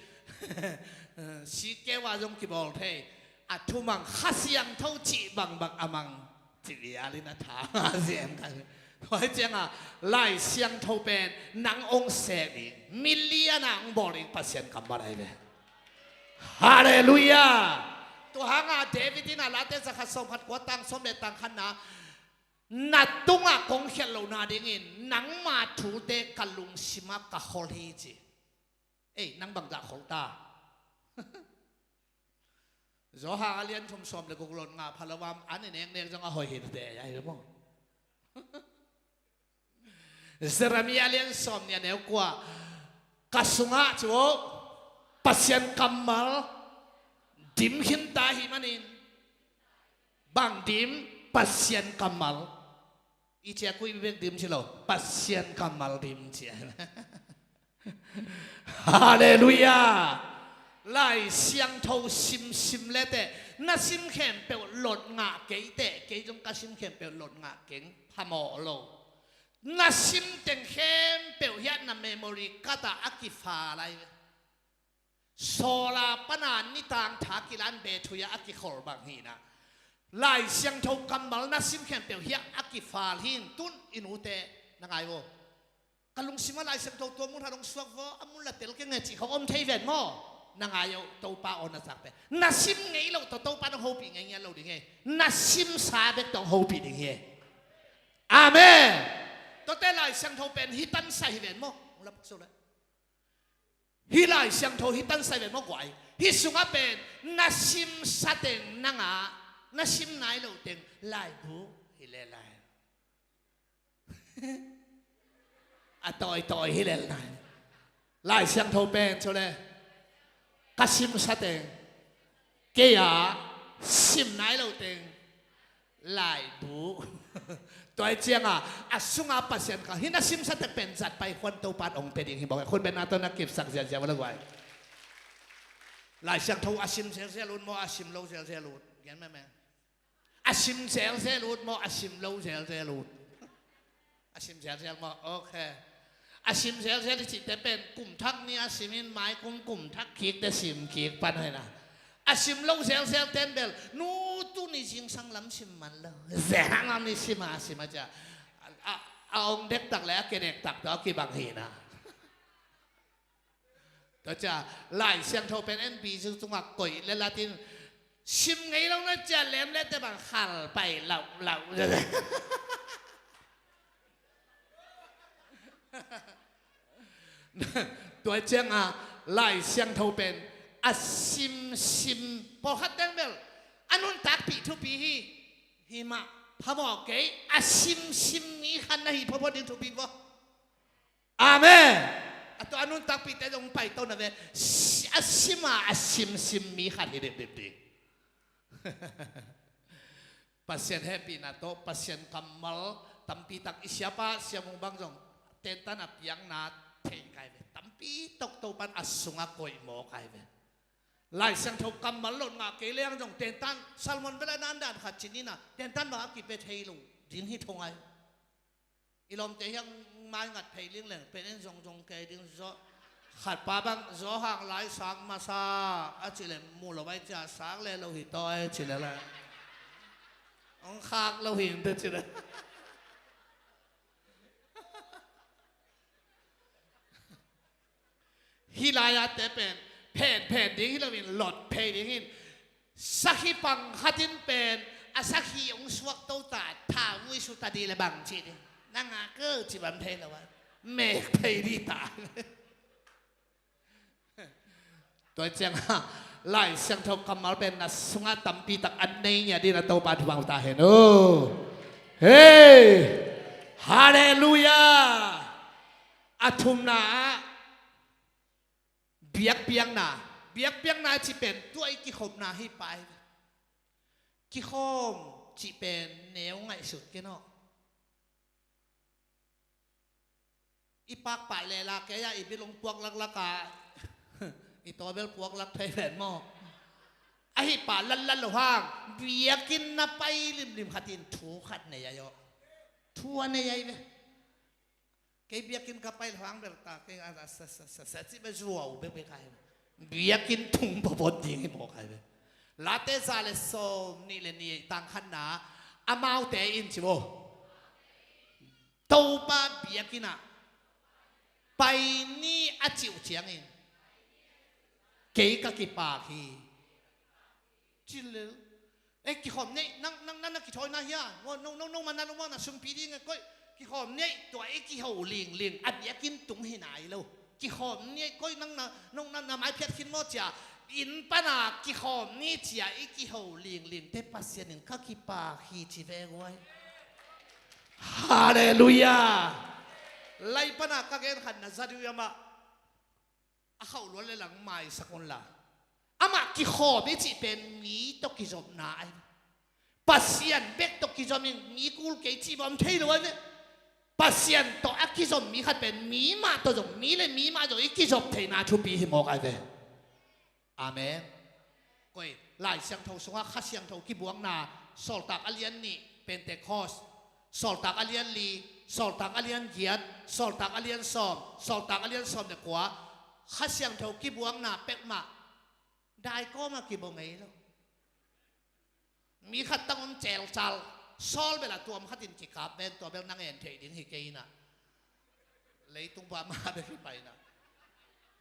sikkeu a zong kibawl thei. A thumang Kha Siangtho cih bangbang a mang, ci vial in a tha ngah ziau ka. Tua hi ciangah Lai Siangtho pen nang hong sek ding, milian a hong bawl ding Pasian kammal ahi ve. Halleluiah. Tua hangah David in a Late zakhat sawmkhat kua, tang sawm le tang khatna, na tungah kong khialh loh nadingin nangma thute ka lungsimah ka khol hi, ci. Ei, nang bangzah khol ta? Johan a lian thum, sawm le guk, lot ngah pha lo a, an i neknek zong a hoih hi teh, ahi maw? Jeremiah a lian sawmnih, a neu kua, ka sungah cu Pasian kammal dim khin ta ahih manin, bang dim? Pasian kammal. I ciakui bek dim ci lo, Pasian kammal dim ci. Halleluiah. Lai Siangtho simsim leteh, na sim khempeuh lot ngah kei teh, kei zong ka sim khempeuh lot ngah keng, phamawh lo. Na sim teng khempeuh hiah na memory card ah a kifal lai. Sawla pana nitang tha kilan bethui ah a kikhol bang hi in ah, Lai Siangtho kammal na sim khempeuh hiah a kifal hi in. Tun i nute, na ngai uh, ka lungsimah Lai Siangtho tua mun khat hong suak vaw, a mun la tel keng e cih khong om thei ven maw? Na ngai uh, Topa aw na sak pen. Na sim ngei loh tawh Topa in hong hopih ngei ngiat lo ding hi. Na simsa bek tawh hong hopih ding hi. Amen. Tuate Lai Siangtho pen hih tansa hi ven maw? Hong la pak so le. Hih Lai Siangtho hih tansa hi ven maw guai? Hih sungah pen na simsa teng nangah, na sim nai loh teng laibu hi le lai. A tawitawi hi le lai. Lai Siangtho pen cu le, ka simsa teng, kei a sim nai lo teng laibu. Tua hi ciangah a sungah Pasian ka, hih na simsa teng pen zat pai khuan Topa in hong pia ding hi bawk. Khut beng na tawh na kipsak ziahziah ua le guai. Lai Siangtho a sim zelzel ut maw, a sim lo zelzel ut? Gen meme. A sim zelzel ut maw, a sim lo zelzel ut? A sim zelzel maw? Ok. A sim zelzel i cihte pen kum thak ni a sim in, mai kum kum thak kikte sim kik pan hi na. A sim lo zelzel ten bel nu tu ni zingsang lam sim man lo. Zehang a mi sim a sim a cia. A, a ong dektak le a ke dektak tawh a kibang hi na. Tua cia Lai Siangtho pen en bi zu tungah koih le latin sim ngei lo na cia lem le te bang khal pai lauh lauh. Tua cianga Lai Siangtho pen a simsim pawlkhat teng bel a nuntakpih thupi hi. Hi mah phamawh kei a simsim mi khat na hi phawphaw ding thupi vaw. Amen. A tua a nuntakpihte zong paito na ve. Si- a sima a simsim mi khat hi dipdip ding. Pasian hehpihna tawh Pasian kammal tampi tak i siapa siamung bang zong tentan a piakna thei kai ve. Tampi tokto pan a sungah koih maw kai ve. Lai Siangtho kammal lot ngah kei leng zong tentan Salmon bela nandan khat cinina tentan bang a kipe thei lo ding hi thongai. I lawmte hiang mai ngat phei lingleng pen en zongzong kei ding zaw. Khat pa bang zaw hang lai sang masa a cileh mu lo bai cia sang le lo hi tawi cileh la. Ong khak lo hi te cileh. Hih lai-ate pen phenphen ding hi loin lot phei ding hin sakhi pang khatin pen a sakhi ong suak to ta tha vui su ta di le bang ci ding nang a ke ci bam thei lo a mek phei di ta. Tua ciang a Lai Siangtho kammal pen na sungah tampi tak an nei ngiat ding a Topa thupha ta hen. Hei, halleluiah. A thumna ah biakpiakna. Biakpiakna ci pen tua i kikhopna hi pai. Kikhawm ci pen neu ngaihsut kei no. I pakpah lela kei a i bilung puak laklak a i tawbel puak lak thei ven maw? Ahi pah latlat lo hang biakinn na pai limlim khatin thu khat nei a yaw. Thu a nei ai ve. Kei biakinn ka pai lo hang bel ta kei a sa sa sa sa sa ci be zuau be be kai. Biakinn thung pawpaw ding hi maw kai be. Late za le sawm nih le nih tang khanna amaute in ci bo. Topa biakinn ah pai ni a cih uh ciangin kei ka kipak hi. Cilel. Eh, kikhawm nei, nang, nang, nang na kithawina hia? Nong, nong, nong, nong man na lungmuang na sumpi ding e koih. Kikhawm nei, tua i kiho lingling. A biakinn tung hi nai lo. Kikhawm nei koih nang na, nong, na, na mai phiat khin maw cia. Inn pana kikhawm ni cia i kiho lingling. Te Pasian in ka kipak hi ci ve guai. Halleluiah. Lai pana ka gen khat na za diu amah. A khauh luan le lang maisak un la. Amah kikhawm i cih pen mi tawh kizopna ai. Pasian bek tawh kizom in mi kul kei cih bawm thei lo ai ve. Pasian tawh a kizom mi khat pen mi mah tawh zong mi le mi mah zong i kizop theihna thupi hi mawk ai ve. Amen. Koi, Lai Siangtho sungah Kha Siangtho kibuakna, Sawltak a lian nih, Pentecost, Sawltak a lian li, Sawltak a lian giat, Sawltak a lian sawm, Sawltak a lian sawm le kua, Kha Siangtho kibuakna pekmah daikawmah kibaw ngei lo. Mi khat tang om celcal, Saul bel a tuam khatin kikap ven, tua bel nang en thei ding hi kei inah. Leitung pa ma bek hi paina.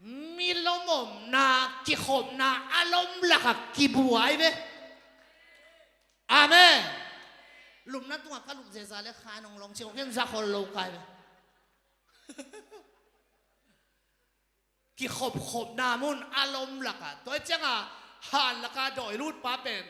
Mi lomomna kikhopna a lom lakah kibuai ve. Amen. Lumna tungah ka lup zeza le kha nong long ci kong ken za khol lo kai ve. Kikhopkhopna mun a lom lakah tua cianga han lakah dawi lut pa pen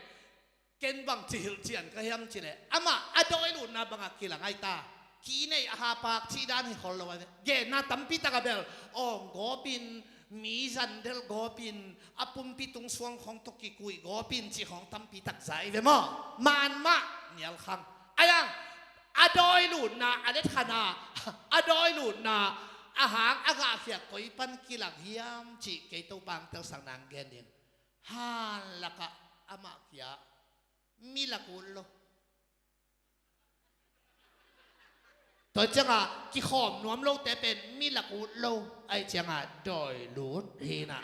ken bang ci hilh cian ka hiam cileh amah a dawi lutna bangah kilang ai ta. Ki nei a hapak cih dan hi khol lo ai ve. Genna tampi takah bel awng gawpin mi zandel gawpin a pumpi tung suang khawng tawh kikuih gawpin cih khawng tampi tak za ai ve maw? Man mah nialkhang ai ang. A dawi lutna a detkhanna a dawi lutna a hang a gahkhiak koi pan kilang hiam cih kei Topa ang telsak nang gen ding. Han lakah amah kia mi lak ut lo. Tua ciangah kikhawm nuam lote pen mi lak ut lo, ahih ciangah dawi lut hi na.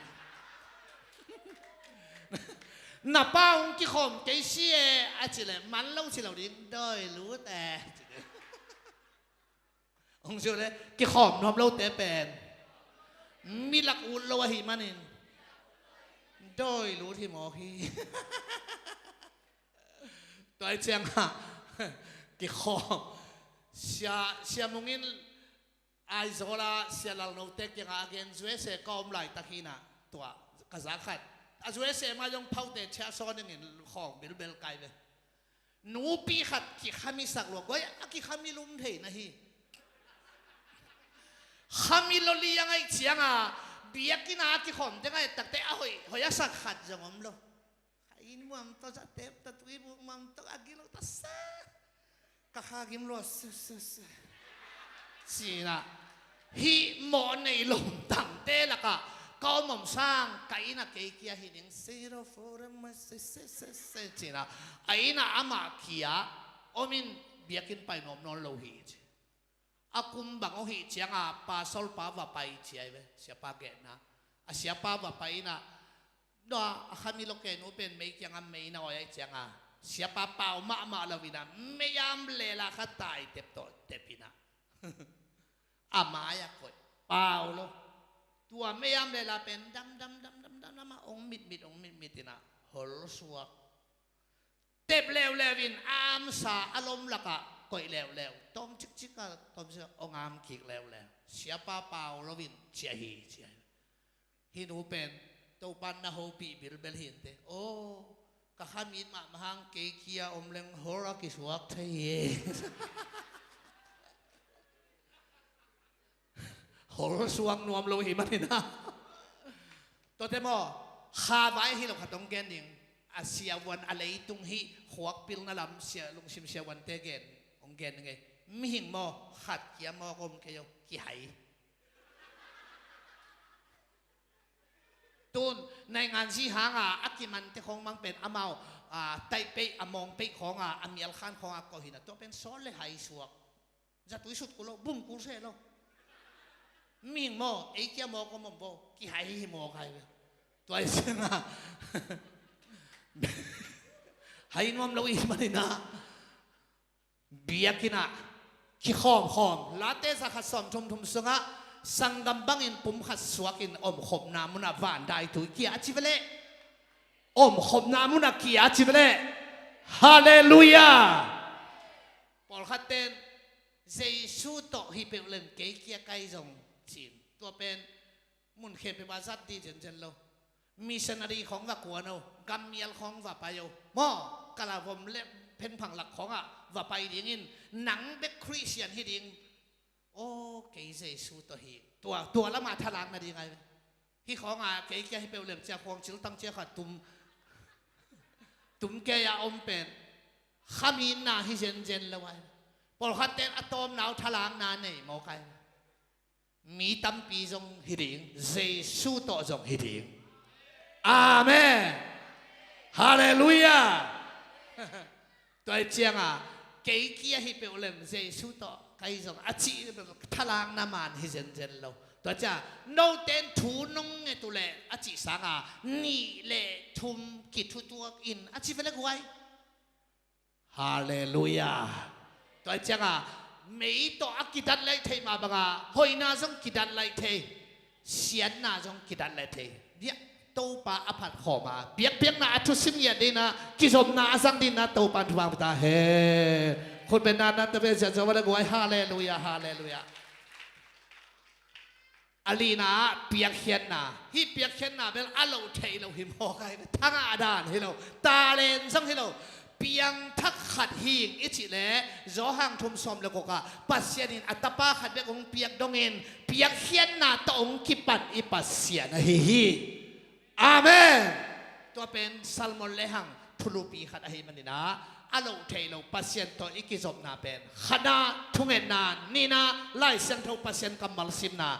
Na pa hong kikhawm kei si e a cih leh man lo ci lo ding, dawi lut e. Hong ci uh leh kikhawm nuam lote pen mi lak ut lo ahih manin dawi lut hi mawk hi. Tua ahih ciangah kikhawm. Sia, Sia Mung in Aizawl ah Sia Lalnote kiangah a gen, U S A ka om laitak hi na, tua ka zak khat. A U S A mah zong phaute ciah sawn dingin khawng bilbel kai ve. Nupi khat kikhami sak lua, guai a kikhami lum thei na hi. Khami lo liang ahih ciangah biakinn ah a kikhawm teng ah et takte a hoih, hoih a sak khat zong om lo. Kha inn muam tawh zatep ta, tuibuk muam tawh a gilo ta sa. Ka kha gim lua se se se. Ci na. Hih mawh nei lom tangte lakah ka om om sang, ka inn ah kei kia hi ding, zero four M se se se se ci na. A inn ah amah kia om in biakinn pai nuam nawn lo hi ci. A kum bang aw hih ciangah pastor pa va pai ci ai ve, siapa gehna. A siapa va pai in ah, nua a khami lo kei nu pen mei kiangah mei na awi ahih ciangah siapa pau mahmah lo in ah, mei am lela kha taitep tawh tep in ah, a mai ah koih pau lo. Tua mei am lela pen dam dam dam dam dam dam ah ong mitmit ong mitmit in ah hol suak. Tep leuleu in a amsa a lom lakah koih leuleu, tawm cikcik a tawm sia ong am kik leuleu. Siapa pau lo in ci a hi ci a hi. Hih nu pen Topan na hopih bilbel hi inteh. Aw, ka kha mit mahmah hang kei kia om leng hol a kisuak thei hi. Hol suak nuam lo hi manin ah. Tuate maw, kha vai hi lo khat ong gen ding. A siavuan a leitung hih khuak pilna lam sia, lungsim siavuante gen, ong gen ding ei. Mihing maw, khat kia mawk om kei aw, kihai. Tun naingan zi hanga a kimante khawng mang pen amau, a, taih peih, a mawng peih khawnga, a mial khan khawnga koh hi na, tua pen sawt le hai suak. Zatui sut kul lo, bum kul se lo. Mihing maw, ei kia mawk om om bo, kihai hi mawk hai ve. Tua hi sianga hai nuam lo i manin ah. Biakinn ah kikhawmkhawm, Late za khat sawm thum thum sungah sanggam bangin pum khat suakin omkhopna munah van dai tui kia a ci veleh. Omkhopna munah kia a ci veleh. Halleluiah. Pawlkhat ten Jesu tawh hi peuh leng kei kia kai zong cin. Tua pen mun khempeuh ah zat dih zenzen lo. Missionary khawng va kuan o, gammial khawng va pai o. Maw, kalavom le phenphang lak khawngah va pai dingin, nang bek Khristian hi ding. Aw, kei Jesu tawh hi. Tua, tua lamah thalang nading ai. Hih khawngah kei kia hi peuh lem cia khuang cil tang cia khat tum, tum kei a om pen. Khaminna hi zenzen lo ai. Pawlkhat ten a tawmnau thalangna nei mawk ai. Mi tampi zong hi ding, Jesu tawh zong hi ding. Amen. Halleluiah. Tua hi cianga kei kia hi peuh lem Jesu tawh kai zong a cih thalangna man hi zenzen lo. Tua cia noten thu nong nget uh leh a cih sanga nih le thum kithutuak in a ci vele guai. Halleluiah. Tua hi cianga mei tawh a kidat laih thei mah banga hoihna zong kidat laih thei, siatna zong kidat laih thei. Biak Topa a phat khawma biakpiakna a thusim ngiat dina kizopna a zang dina Topa thupha ta he. Khutbetna na tabe ziat zo vale guai. Halleluiah, halleluiah. A lina ah piakkhiatna. Hih piakkhiatna bel a loh theih loh hi mawk ai ve. Thangah a dan hi lo, talent zong hi lo. Piangthak khat hing i cih leh Johan thum sawm le gukah Pasian in a tapa khat bek hong piak dongin piakkhiatna tawh hong kipan i Pasian ahi hi. Amen. Tua pen salmon le hang thulupi khat ahi maninah a loh theih loh Pasian tawh i kizopna pen khatna thungetna, nihna Lai Siangtho Pasian kammal simna,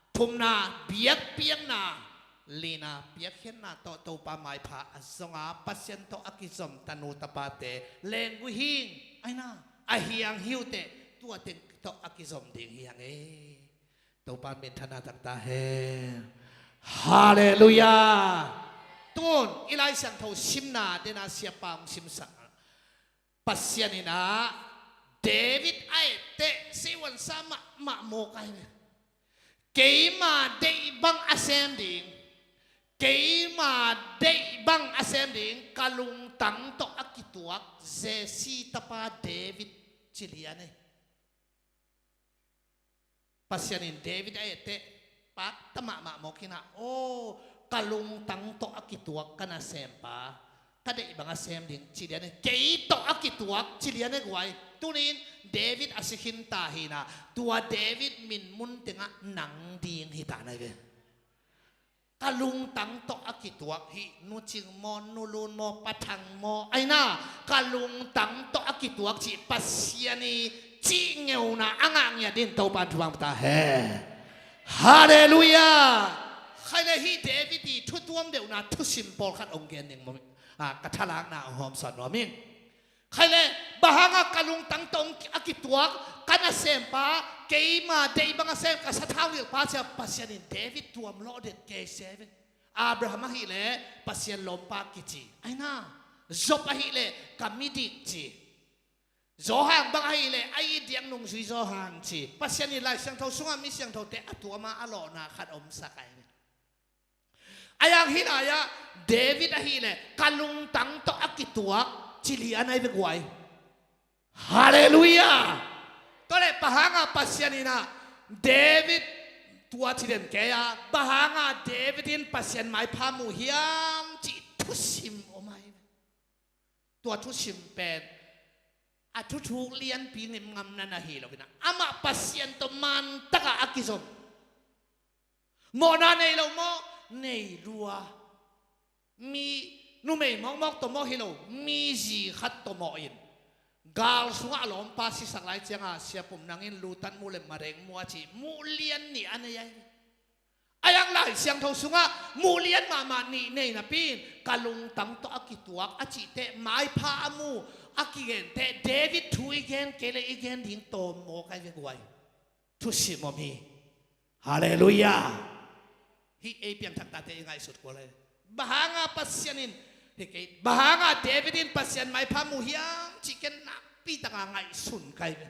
thumna biakpiakna, lina piakkhiatna tawh Topa maipha a zonga Pasian tawh a kizom tanu tapate lenggui hing aina a hiang hiuteh tua teng tawh a kizom ding hi hang e. Topa minthanna taktak hen. Halleluiah. Tun i Lai Siangtho simna dena siapa hong simsak Pasian in ah David a etteh siuansa mahmah mawk ahi ve. Keima deih bang a sem ding, keima deih bang a sem ding, ka lungtang tawh a kituak Jesse tapa David ci lian e. Pasian in David a etteh pakta mahmah mawk hi-in ah, aw, ka lungtang tawh a kituak ka nasempa, ka deih bang a sem ding ci lian e, kei tawh a kituak ci lian e guai. Tuni-in David a si khin ta hi-in ah, tua David min mun tengah nang ding hi ta na hi ve. Ka lungtang tawh a kituak hi, Nu Cing maw, Nu Lun maw, Pa Thang maw, aina, ka lungtang tawh a kituak cih Pasian i cih ngeuna a ngah ngiat in Topa in thupha ta hen. Halleluiah. Khai le hih David i thutuam deuhna thusim pawlkhat hong gen ding maw, a, ka thalakna hong hawmsawn nuam ing. Khai le, bang hanga ka lungtang tawh a kituak ka nasempa, keima deih bang a sem ka sathau nilhpa ci-a Pasian in David tuam lawh den kei se ve. Abraham ahih leh Pasian lawmpa kici, aina, Job ahih leh ka midik ci, Johan bang ahih leh a it diak nungzui Johan ci. Pasian in Lai Siangtho sungah mi siangthote a tuam a, a lawhna khat omsak ahi ve. Ahi hang hih lai-ah David ahih leh ka lungtang tawh a kituak ci lian ahi ve guai. Halleluiah. Tua leh bang hanga Pasian in ah David tua ci den kei a, bang hanga David in Pasian maipha mu hiam cih thusim om ahi ve. Tua thusim pen a thuthuk lianpi ngimngamna na hi lo-in ah, amah Pasian tawh mantakah a kizom. Mawhna nei lo maw? Nei lua. Mi numei mawkmawk tawh mawh hi lo, mi zi khat tawh mawh in, gal sungah a lawmpa sisak lai cianga, Sia Pum, nang in lu tan mu le mareng mu a ci, mu lian nih a nei ahi. Ahi hang Lai Siangtho sungah mu lian mahmah nih nei napi in, ka lungtang tawh a kituak a cihte, maipha a mu a kigente, David thu i gen kei le i gen ding tawm mawk ahi ve guai. Thusim om hi. Halleluiah. Hih ei piangthak tate i ngaihsut kul ahi. Bang hanga Pasian in, hih kei, bang hanga David in Pasian maipha mu hiam cih ken nakpi taka ngaihsun ka hi ve.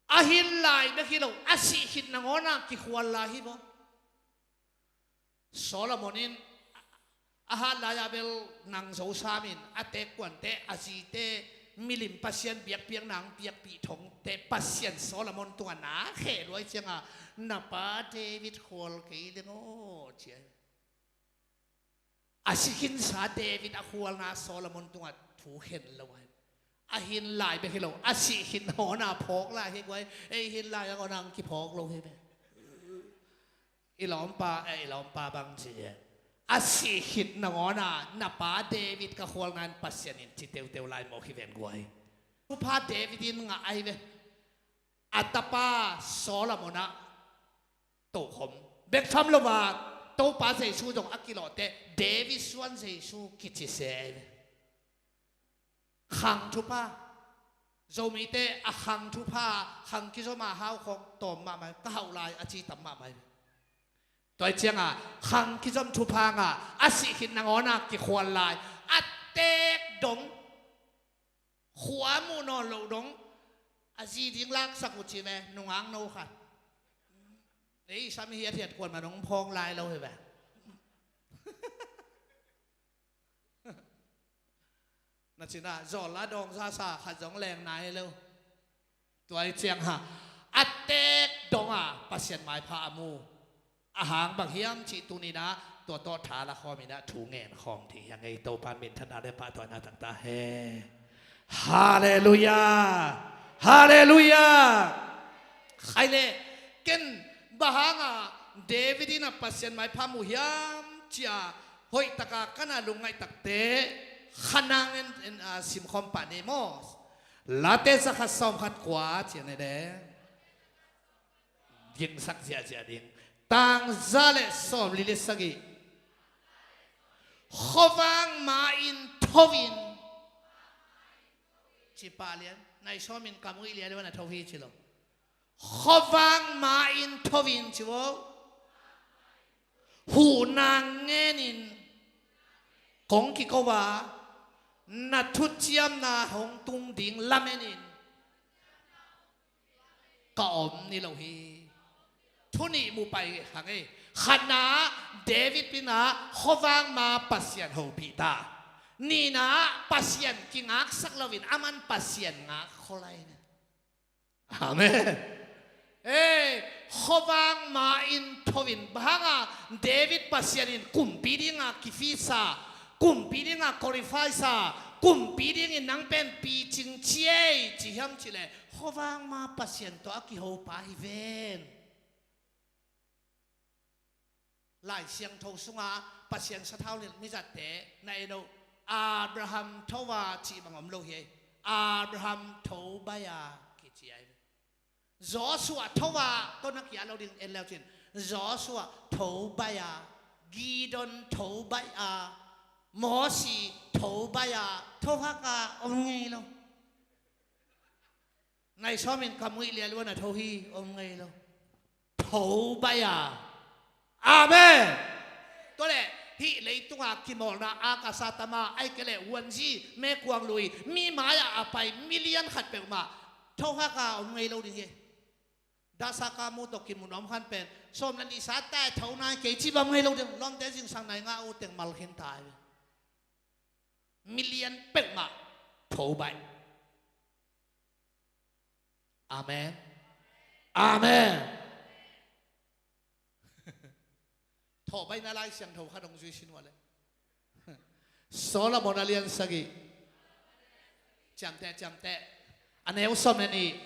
A hin lai bek hi lo, a sih khit nangawna kikhual lai hi maw? Solomon in a hat lai-a bel nang Zo Sam in a teekkuante, a zite, milim pasian biakpiakna hong piakpih thongte Pasian Solomon tungah na kheh luai cianga, na pa David khual kei leng aw, ci ahi. A si khinsa David a khualna Solomon tungah thu khen lo ahi. A hin lai bek hi lo, a sih khit nangawna phawk lai hi guai. Ei hin lai nangawna hong kiphawk lo hi ve. I lawmpa, eh, i lawmpa bang ci e. A sih khit nangawna na pa David ka khualna in Pasian in ci teuteu lai mawk hi ven guai. Thupha David in ngah ahi ve. A tapa Solomon ah tokhom bek tham lo a, Topa Jesu zong a kilawhte, David suan Jesu kici se ahi ve. Khang thupha. Zomite a khang thupha, khang kizoma hau khawng tawm mahmah, ka hauh lai a ci tam mahmah hi. Tua hi cianga khang kizom thupha ngah, a sih khit nangawna kikhual lai, a teek dong, khua muh nawn loh dong, a zi ding laksak uh ci ve, nungak no khat. Ei sam hiathiat kuan ma nong phawng lai lo hi ve. Na cinah zawlla dawng zasa khat zong leng nai lo. Tua hi ciang ha, a teek donga Pasian maipha a mu. A hang bang hiam cih tuninah tua tawh tha la khawminah thu ngen khawm thei hi a ngei. Topa minthanna le pahtawina taktak hen. Halleluiah. Halleluiah. Khai le, ken bang hanga David in a Pasian maipha mu hiam cia hoih taka kana lungngaih takte khanang in, in, a, simkhawm pah ni maw? Late zakhat sawmkhat kua cia ni le. Gingsak ziahziah ding. Tangza le sawmli le sagih. Khuavang ma-in tho in. Ci pah lian. Nai sawmin ka muih lian le na tho hi ci lo. Khuavang ma-in tho in ci vo. Huhna ngenin kong kiko a, na thuciamna hong tung ding lamenin ka om ni lo hi. Thu nih mu pai hang ei. Khatna, David in ah khuavang ma Pasian hopih ta. Nihna, Pasian kingaksak loin aman Pasian ngak khol lai. Amen. Ei, khuavang ma-in tho in, bang hanga David Pasian in kumpi dinga kifitsa, kumpi dinga qualify sa, kumpi dingin nang pen picing ci ei ci hiam cih leh, khuavang ma Pasian tawh a kihopa hi ven. Lai Siangtho sunga Pasian sathau nilh mizatte na en uh, Abraham tho a cih bang om lo hi ei. Abraham tho baih a kici ai. Joshua tho a tawh na kia lo ding en leu cin. Joshua tho baih a, Gideon tho baih a, Mosi tho baih a, tho hak a om ngei lo. Nai sawmin ka muih lian le na tho hi, om ngei lo. Tho baih a. Amen. Tua leh hih leitunga kimawlna a ka sa tama ai kei leh wanzi mekuang lui mi mai-ah a pai million khat peuhmah tho hak a om ngei lo ding hi. Dahsa ka mu tawh kimu nuam khan pen sawm le nih sa tai tho nai kei ci bang ngei lo ding. Lawmte zingsang nai ngah uh teng mal khin tai. Million peuhmah tho baih. Amen. Amen. Tho baihna Lai Siangtho khat hong zui sin uh a leh. Solomon a lian sagih. Ciamteh, ciamteh. A neu sawm le nih.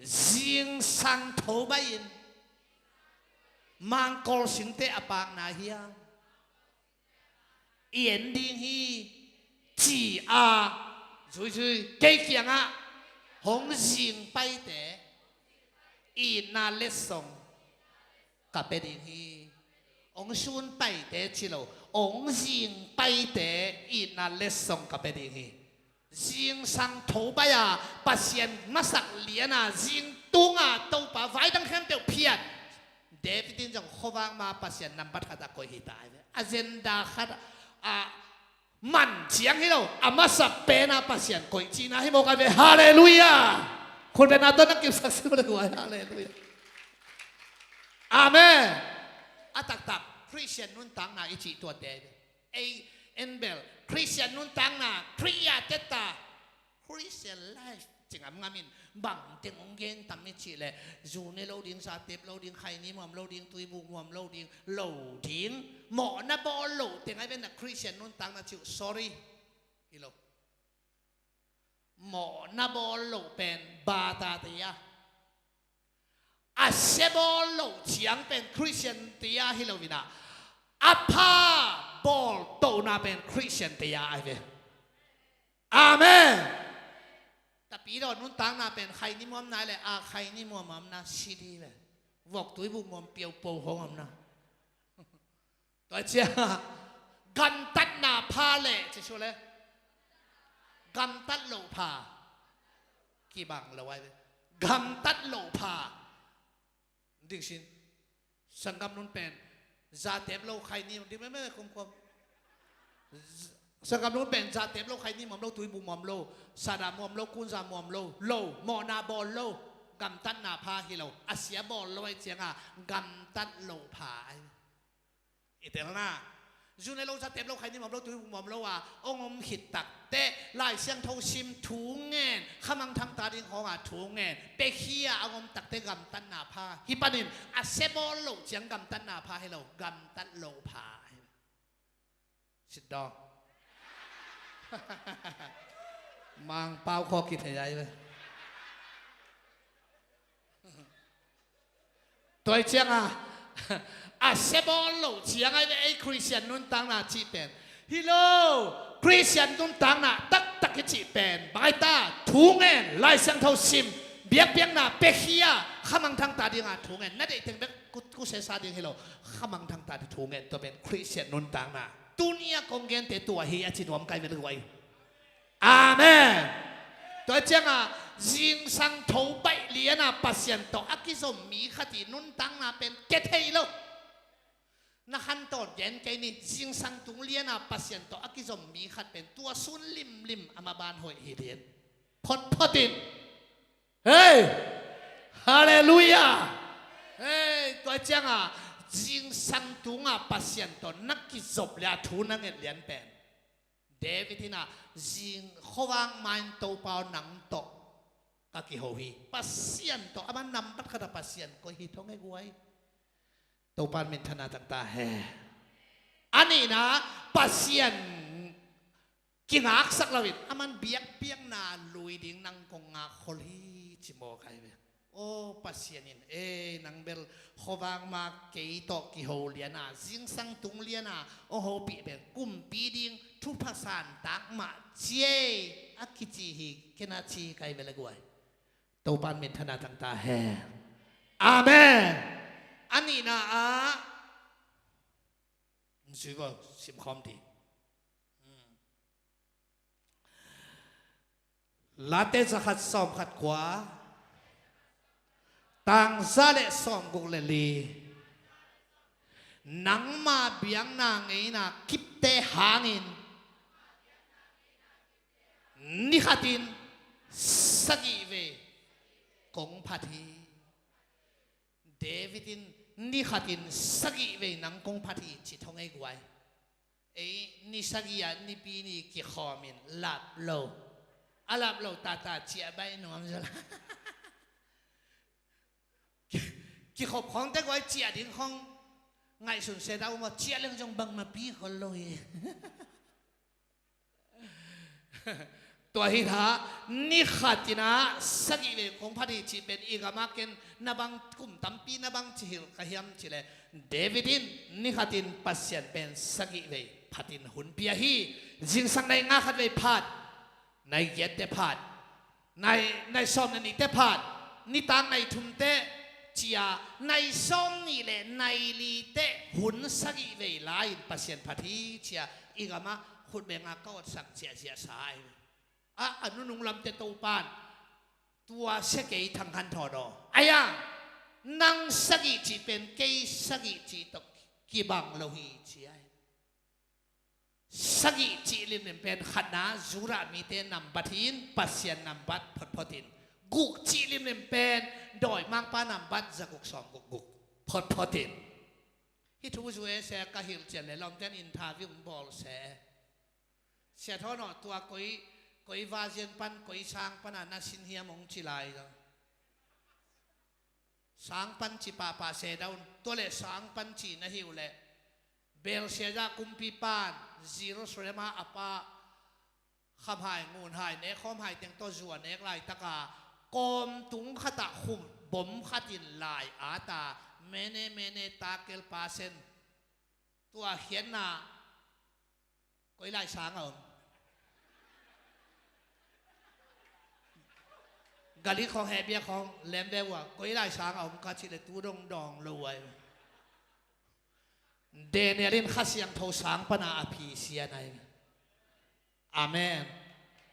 Zingsang tho baih in mangkol singte a pakna hiam i en ding hi, ci a, zuizui kei kiangah hong zing paite itna letsong ka pia ding hi. Hong sun paite ci lo, hong zing paite itna letsong ka pia ding hi. Zingsang tho baih a, Pasian masak lian a, zing tunga Topa vai dang khempeuh phiat. David in zong khuavang ma Pasian nambat khat a koih hi ta. Agenda khat a man ciang hi lo, a masa pen a Pasian koih cihna hi mawk ai ve. Halleluiah. Khut bengna tawh na kipsak si mawk ai. Halleluiah. Amen. A taktak Khristian nuntakna i cih tuate. Ei, en bel Khristian nuntakna, Khrih a tetta, Christian life ci ngamngam in bang teng hong gen tam i cih leh, zu ne lo ding, zatep lo ding, khaini muam lo ding, tuibuk muam lo ding, lo ding, mawhna bawl lo teng ai ve na Khristian nuntakna cih uh, sorry. Hi lo. Mawhna bawl lo pen bata te a, a sia bawl lo ciang pen Khristian te a hi lo in a, a pha bawl tohna pen Khristian te a ai ve. Amen. Tapidaw nuntakna pen khaini muam nai le a khaini muam a omna si di ve. Vok tuibuk muam piaupo hong omna. Tua ciang gamtatna pha le ci su le gamtat lo pha kibang lo ai ve. Gamtat lo pha. Ding sin. Sanggam nun pen zatep lo khaini, ding meme kumkum. Sanggam nun pen zatep lo khaini muam lo, tuibu muam lo, sada muam lo, kunza muam lo, lo, mawhna bawl lo, gamtatna pha hi lo, a sia bawl lo ai cianga gamtat lo pha ai. I telna. Zu ne lo, zatep lo, khaini muam lo, tuibu muam lo a hong om khit takteh Lai Siangtho sim, thu ngen, khamangthang ta ding khawng a thu ngen, pekhia a hong om takteh gamtatna pha. Hih panin a sia bawl lo ciang gamtatna pha hi lo, gamtat lo pha. Sit down. Mangpau khaw kithei ai ve. Tua cianga a sia bawl lo ciang ai ve ei Khristian nuntakna cih pen. Hi lo, Khristian nuntakna taktak i cih pen bang ai ta, thu ngen, Lai Siangtho sim, biakpiakna pekhia, khamangthang ta dinga thu ngen, na deih teng bek ku, kusesa ding hi lo, khamangthang ta ding thu ngen, tua pen Khristian nuntakna. Tuni a kong gente tua hi a ci nuam kai vet guai. Amen. Tua ciangah zingsang tho baih lianah Pasian tawh a kizom mi khat i nuntakna pen kia thei lo. Na khantawn gen kei ni, zingsang tung lianah Pasian tawh a kizom mi khat pen tua sun limlim a maban hoih hi lian. Photphot in. Hei! Halleluiah! Hei, tua ciangah zingsang tungah Pasian tawh na kizop le a thu na nget lian pen David in ah zing khuavak ma-in Topa aw, nang tawh ka kiho hi. Pasian tawh a man nambat khatah Pasian koih hi thong e guai. Topa in minthanna tang ta hen. A nihna, Pasian kingaksak loin a man biakpiakna lui ding nang kong ngak khol hi ci mawk ai ve. Aw Pasian in, e, nang bel khuavak ma kei tawh kiho liana, zingsang tung liana hong hopih bel kumpi ding thupha santak mah ci ei a kici hi, kei na ci kai ve le guai. Topa in minthanna tang ta hen. Amen. A nihna ah, zui vo, simkhawm dih. Late zakhat sawmkhat kua, tangza le sawmguk le li. Nangma biakna ngeina kipte hangin nikhatin sagih vei kong phat hi. David in nikhatin sagih vei nang kong phat hi ci thong ei guai. Ei ni sagih ah nipi ni kikhawmin lap lo. A lap lo tata ciah baih nuam zaw la. Kikhop khawngte guai ciah ding khawng ngaihsun se dah um aw, ciah leng zong bangmah pi khol lo hi. Tua hi tha, nikhatin ah sagih vei kong phat hi cih pen i gamah ken na bang kum tampi na bang ci hilh ka hiam cih leh, David in nikhatin Pasian pen sagih vei phatin hun pia hi. Zingsang nai nga khat vei phat, nai giat te phat, nai, nai sawm le nih te phat, nitak nai thum te cia, nai sawm nih le nai li te hun sagih vei la-in Pasian phat hi cia, i gamah khutbeng a ka otsak ciahciah sa ai. A, a nunung lamte Topan tua sia kei thang han thawn aw. Aia, nang sagih cih pen kei sagih cih tawh kibang lo hi ci ai. Sagih cih limlim pen khatna Judah mite nambat hi-in Pasian nambat photphot in. Guk cih limlim pen dawimangpa nambat zaguk sawmguk guk photphot in. Hih thu zu e se ka hilh cian le lawmten interview hong bawl se. Sia thawn aw, tua koi, koi version pan, koi sang pana na sin hiam hong ci lai lo. Sang pan ci pahpah se dawn, tua le sang pan ci na hi uh leh. Belshazzar kumpipan Jerusalem ah a pa khamhai ngunhai nekkhawmhai teng tawh zu a nek laitaka kawmtung khatah khum bom khatin lai ata, mene mene tekel parsin. Tua khiatna koi lai sang a om? Galik khawng, Hebia khawng lem ve uh a, koi lai sang a om ka cih leh tu dong dawng lo uh ai. Daniel in Kha Siangtho sang pana a phi sia nai. Amen.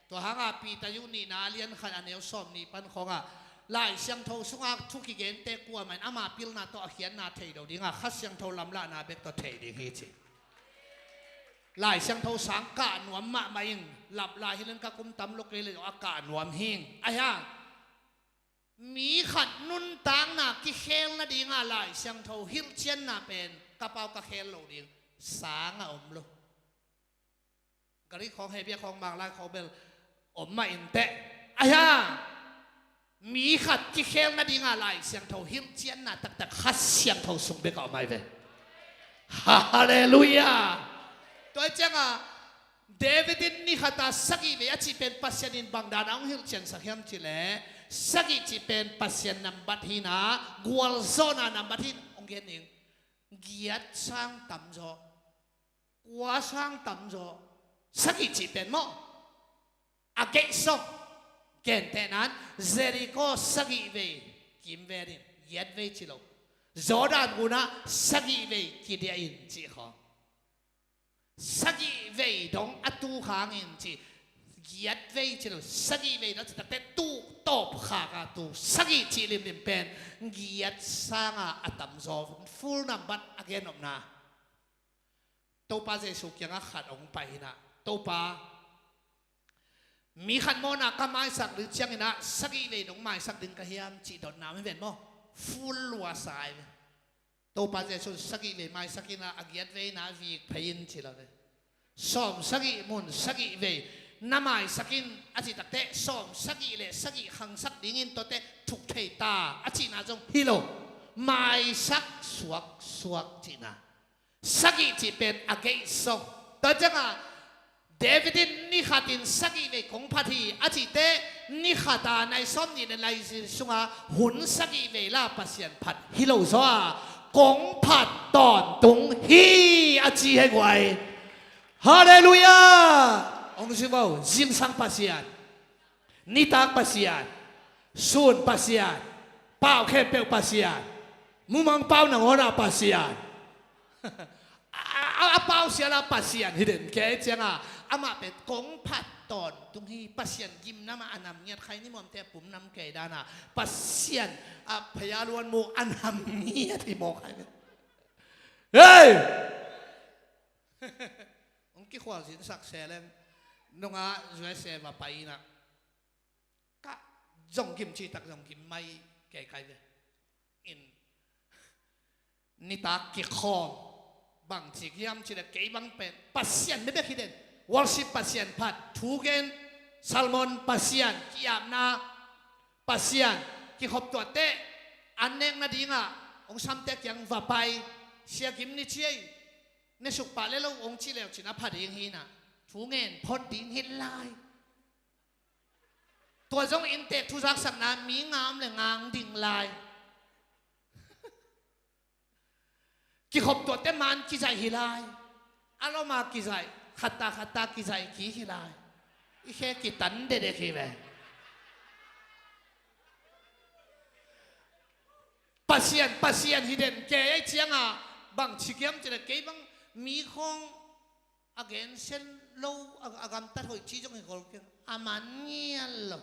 Tua hanga Peter yu nihna a lian khat a neu sawm nih pan khawngah Lai Siangtho sunga thu kigente kuamah in ama pilna tawh a khiatna thei lo dinga, Kha Siangtho lamlahna bek tawh thei ding hi ci. Lai Siangtho sang kah nuam mahmah in, lap lai hi len ka kum tam lo kei le a kah nuam hing. Ahi hang mi khat nuntakna kikhel nadinga Lai Siangtho hilhcianna pen ka pau ka khel lo ding, sang a om lo. Galik khawng, Hebia khawng, Manglai khawng bel om mah inteh. Ahi hang mi khat kikhel nadinga Lai Siangtho hilhcianna taktak Kha Siangtho sung bek a om ai ve. Halleluiah. Tua cianga David in ni khata sagih vei a cih pen Pasian in bang dana hong hilhciansak hiam cih leh, sagih cih pen Pasian nambat hina, gualzawhna nambat hin hong gen ning. Giat sang tamzaw, kua sang tamzaw, sagih cih pen maw? A geihsawh, gentehnan Jericho sagih vei kimvel in, giat vei ci lo. Jordan gunah sagih vei kidiah in cih khawng. Sagih vei dong a tu khangin ci. giat vei ci lo, sagih vei na ci takte, tu tawp khak a tu sagih cih limlim pen giat sanga a tamzaw, full number a gen nopna. Topa Jesuh kiangah khat hong pai inah, Topa, mi khat mawhna ka maisak ding cianginah sagih vei nong maisak ding ka hiam cih dotna om hi ven maw? Full luasa ai ve. Topa Jesuh sagih vei maisak inah a giat vei na vik phei in ci lo ve. Sawm sagih mun sagih vei na maisak in a cih takte, sawm sagih le sagih khangsak dingin tuate thuk thei ta a cihna zong hi lo. Maisak suaksuak cihna. Sagih cih pen a geih song. Tua ciangah David in ni khatin sagih vei kong phat hi a cihte, ni khata nai sawm nih le nai li sunga hun sagih vei la Pasian phat hi lo zaw a, kong phat tawntung hi a ci hi guai. Halleluiah. Hong ci vo, zingsang Pasian, nitak Pasian, sun Pasian, pau khempeuh Pasian, mumang pau nangawnah Pasian. A, a, a pau siala Pasian hi den kei cianga, amah pen kong phat tawntung hi. Pasian gimna mah a nam ngiat khai, ni muamte a pum nam kei dana Pasian a phaya luan mu a nam ngiat hi mawk hai. Hei! Hong kikhual zinsak se leng nunga U S A va pai inah, ka zong gim citak zong gim mai kei kai ve. In nitak kikhawm bang ci hiam cih le kei bang pen Pasian bebek hi den. Worship Pasian phat, thugen, sermon Pasian, ki-apna Pasian, kikhop tuahte an nek nadingah hong samte kiang va pai, sia gim ni ciai, ne suk pah le lo hong ci leu cin a pha ding hi inah, thu ngen phot ding hi lai. Tua zong inntek thuzaksakna mi ngam le ngang ding lai. Kikhop tuahte man kizaih hi lai. A loma kizaih, khatta khatta kizaih kik hi lai. I khe kitan dedek hi ve. Pasian, Pasian hi den kei ai cianga, bang ci hiam cih le kei bang mi khawng a gensen lo, a, a gamtat hoih ci zong hi kol keng. A man ngial lo.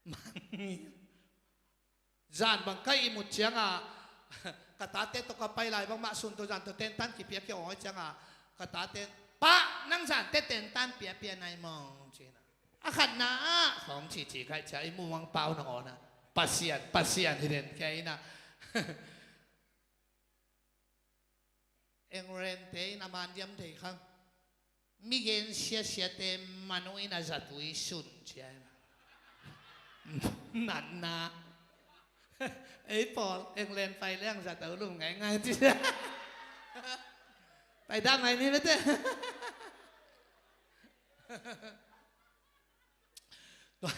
Man ngial. Zan bang ka ihmut cianga, ka tate tawh ka pai lai bangmah sun tawh zan tawh tentan kipia kia awi cianga, ka tate, "Pa, nang zante tentan piapia nai mawng," cina. A khatna ah khawng cici kaih cia i mumang pau nangawnah Pasian, Pasian hi den kia inah. England te in a man diam thei khang. Mi gen siasiate manu in a zatui sun cia. Natna. Ei pawl, England pai leng zato lum ngaingai ci. Pai dah ngai ni mete. Tua,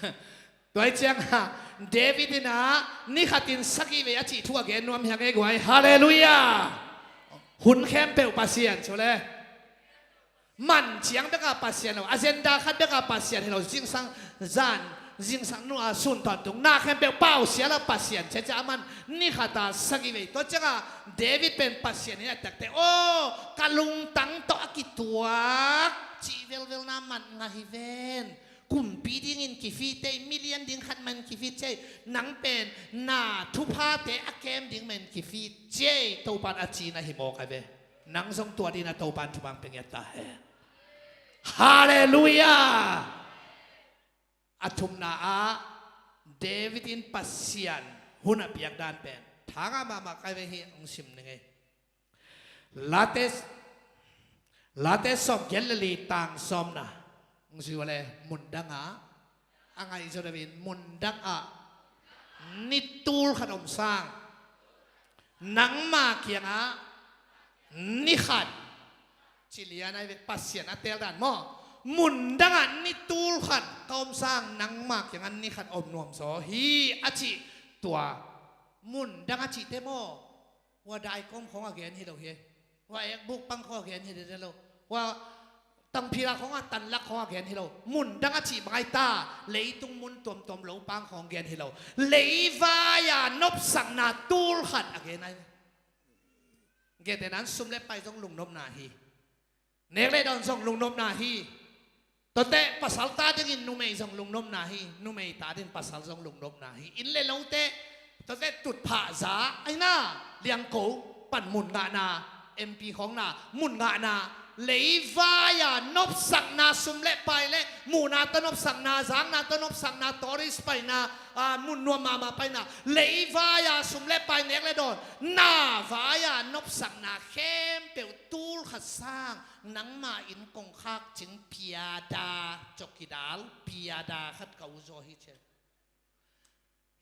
tua hi cianga David in a ni khatin sagih vei a cih thu a gen nuam hi a ngei guai. Halleluiah. Hun khempeuh Pasian cu le. Man ciang beka Pasian lo, agenda khat beka Pasian hi lo, zingsang zan, zingsang nua sun tawntung na khempeuh pau siala Pasian ciacia a man ni khata sagih vei. Tua cianga David pen Pasian in a takte, "Aw, ka lungtang tawh a kituak cih velvelna man ngah hi ven." Kumpi dingin kifite, milian ding khat man kifit cia, nang pen na thuphate a kem ding man kifit cia, Topan a cina hi mawk a ve. Nang zong tua dina Topan thupang pengiat ta he. Halleluiah. A thumna ah David in Pasian hun a piak dan pen thanga mahmah kai ve hi, hong sim ni ngei. Late, Late sawm giat le li tang sawmna. Hong zui vale, mundangah a ngaihzo deuhin mundangah ni tul khat om sang nangma kiangah ni khat. Cilian ai ve, Pasian a tel dan maw? Mundangah ni tul khat ka om sang nangma kiangah ni khat om nuam zaw hi a cih tua. Mundang a cihte maw? Hua daikawm khawng a gen hi lo hi. Hua ekbuk pang khawng a gen hi lo. Hua tangphila khawng a tanlak khawng a gen hi lo. Mundang a cih bangai ta, leitung mun tuamtuam lo pang khawng gen hi lo. Leivai a nopsakna tul khat a gen ai. Gete nan sum le pai zong lungnopna hi. Nek le dawn zong lungnopna hi. Tuate pasal ta dingin numei zong lungnopna hi, numei ta dingin pasal zong lungnopna hi. Inn le lote, tuate tutphah za, aina, liangko, panmun ngahna, M P khawngna, mun ngahna, leivai-a nopsakna, sum le pai le muhna tawh nopsakna, zakna tawh nopsakna, tourist paina, a, mun nuam mahmah paina, leivai-a sum le pai nek le dawn, na vai-a nopsakna khempeuh tul khat sang, nangma inn kongkhak cing piada, cokidal, piada khat ka u zaw hi cian.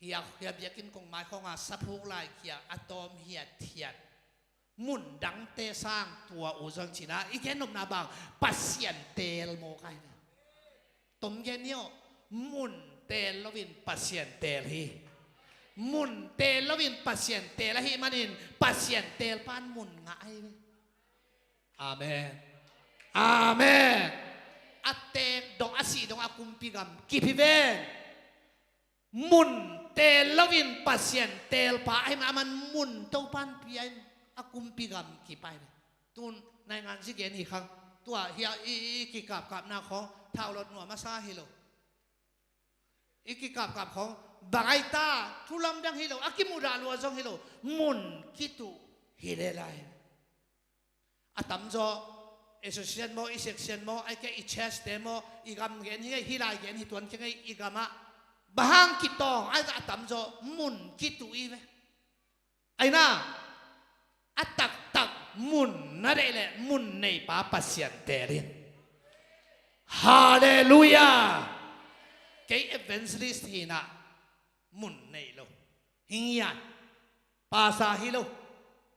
Hia, hia biakinn kong mai khawnga saphuk lai kia a tawm hiathiat. Mun dangte sang tua u zaw cina, i gen nopna bang, Pasian teel mawk ai ve. Tom gen ni aw, mun teel loin Pasian teel hi. Mun teel loin Pasian teel ahi manin, Pasian teel pan mun ngah ai ve. Amen. Amen. A teek dong, a sih dong a kumpi gam kip hi ven. Mun teel loin Pasian teel pa ahi man, a man mun Topan pia in a kumpi gam kip ai ve. Tun naingan zi gen hi khang. Tua hia i, i kikapkapna khawng thaulot nuam a sa hi lo. I kikapkap khawng bang ai ta, thu lamdang hi lo, a kimudah lua zong hi lo, mun kituh hi le lai. A tamzaw, association maw, i section maw, ai kia i church te maw, i gam gen hi ngei, hi lai gen hi tuan kia ngei, i gamah bang hang kitawng ai ta, a tamzaw mun kituh i ve. Aina, a taktak mun na deih leh mun neipa Pasian teel in. Halleluiah. Kei evangelist hi nah, mun nei lo. Hi ngiat. Pasa hi lo.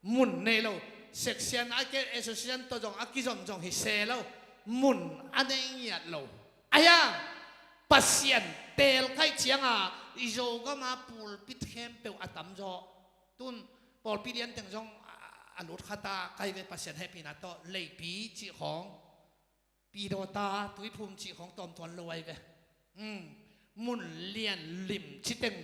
Mun nei lo. Section a ke association tawh zong a kizom zong hi se lo. Mun a nei ngiat lo. Ahi hang Pasian teel kaih cianga i Zogama pulpit khempeuh a tamzaw. Tun pawlpi lianteng zong a, a lut khata kai ve, Pasian hehpihna tawh, Leipi cih khawng, Pidawta, Tuiphum cih khawng tawmtuan lo ai ve. Um, mun lian lim citeng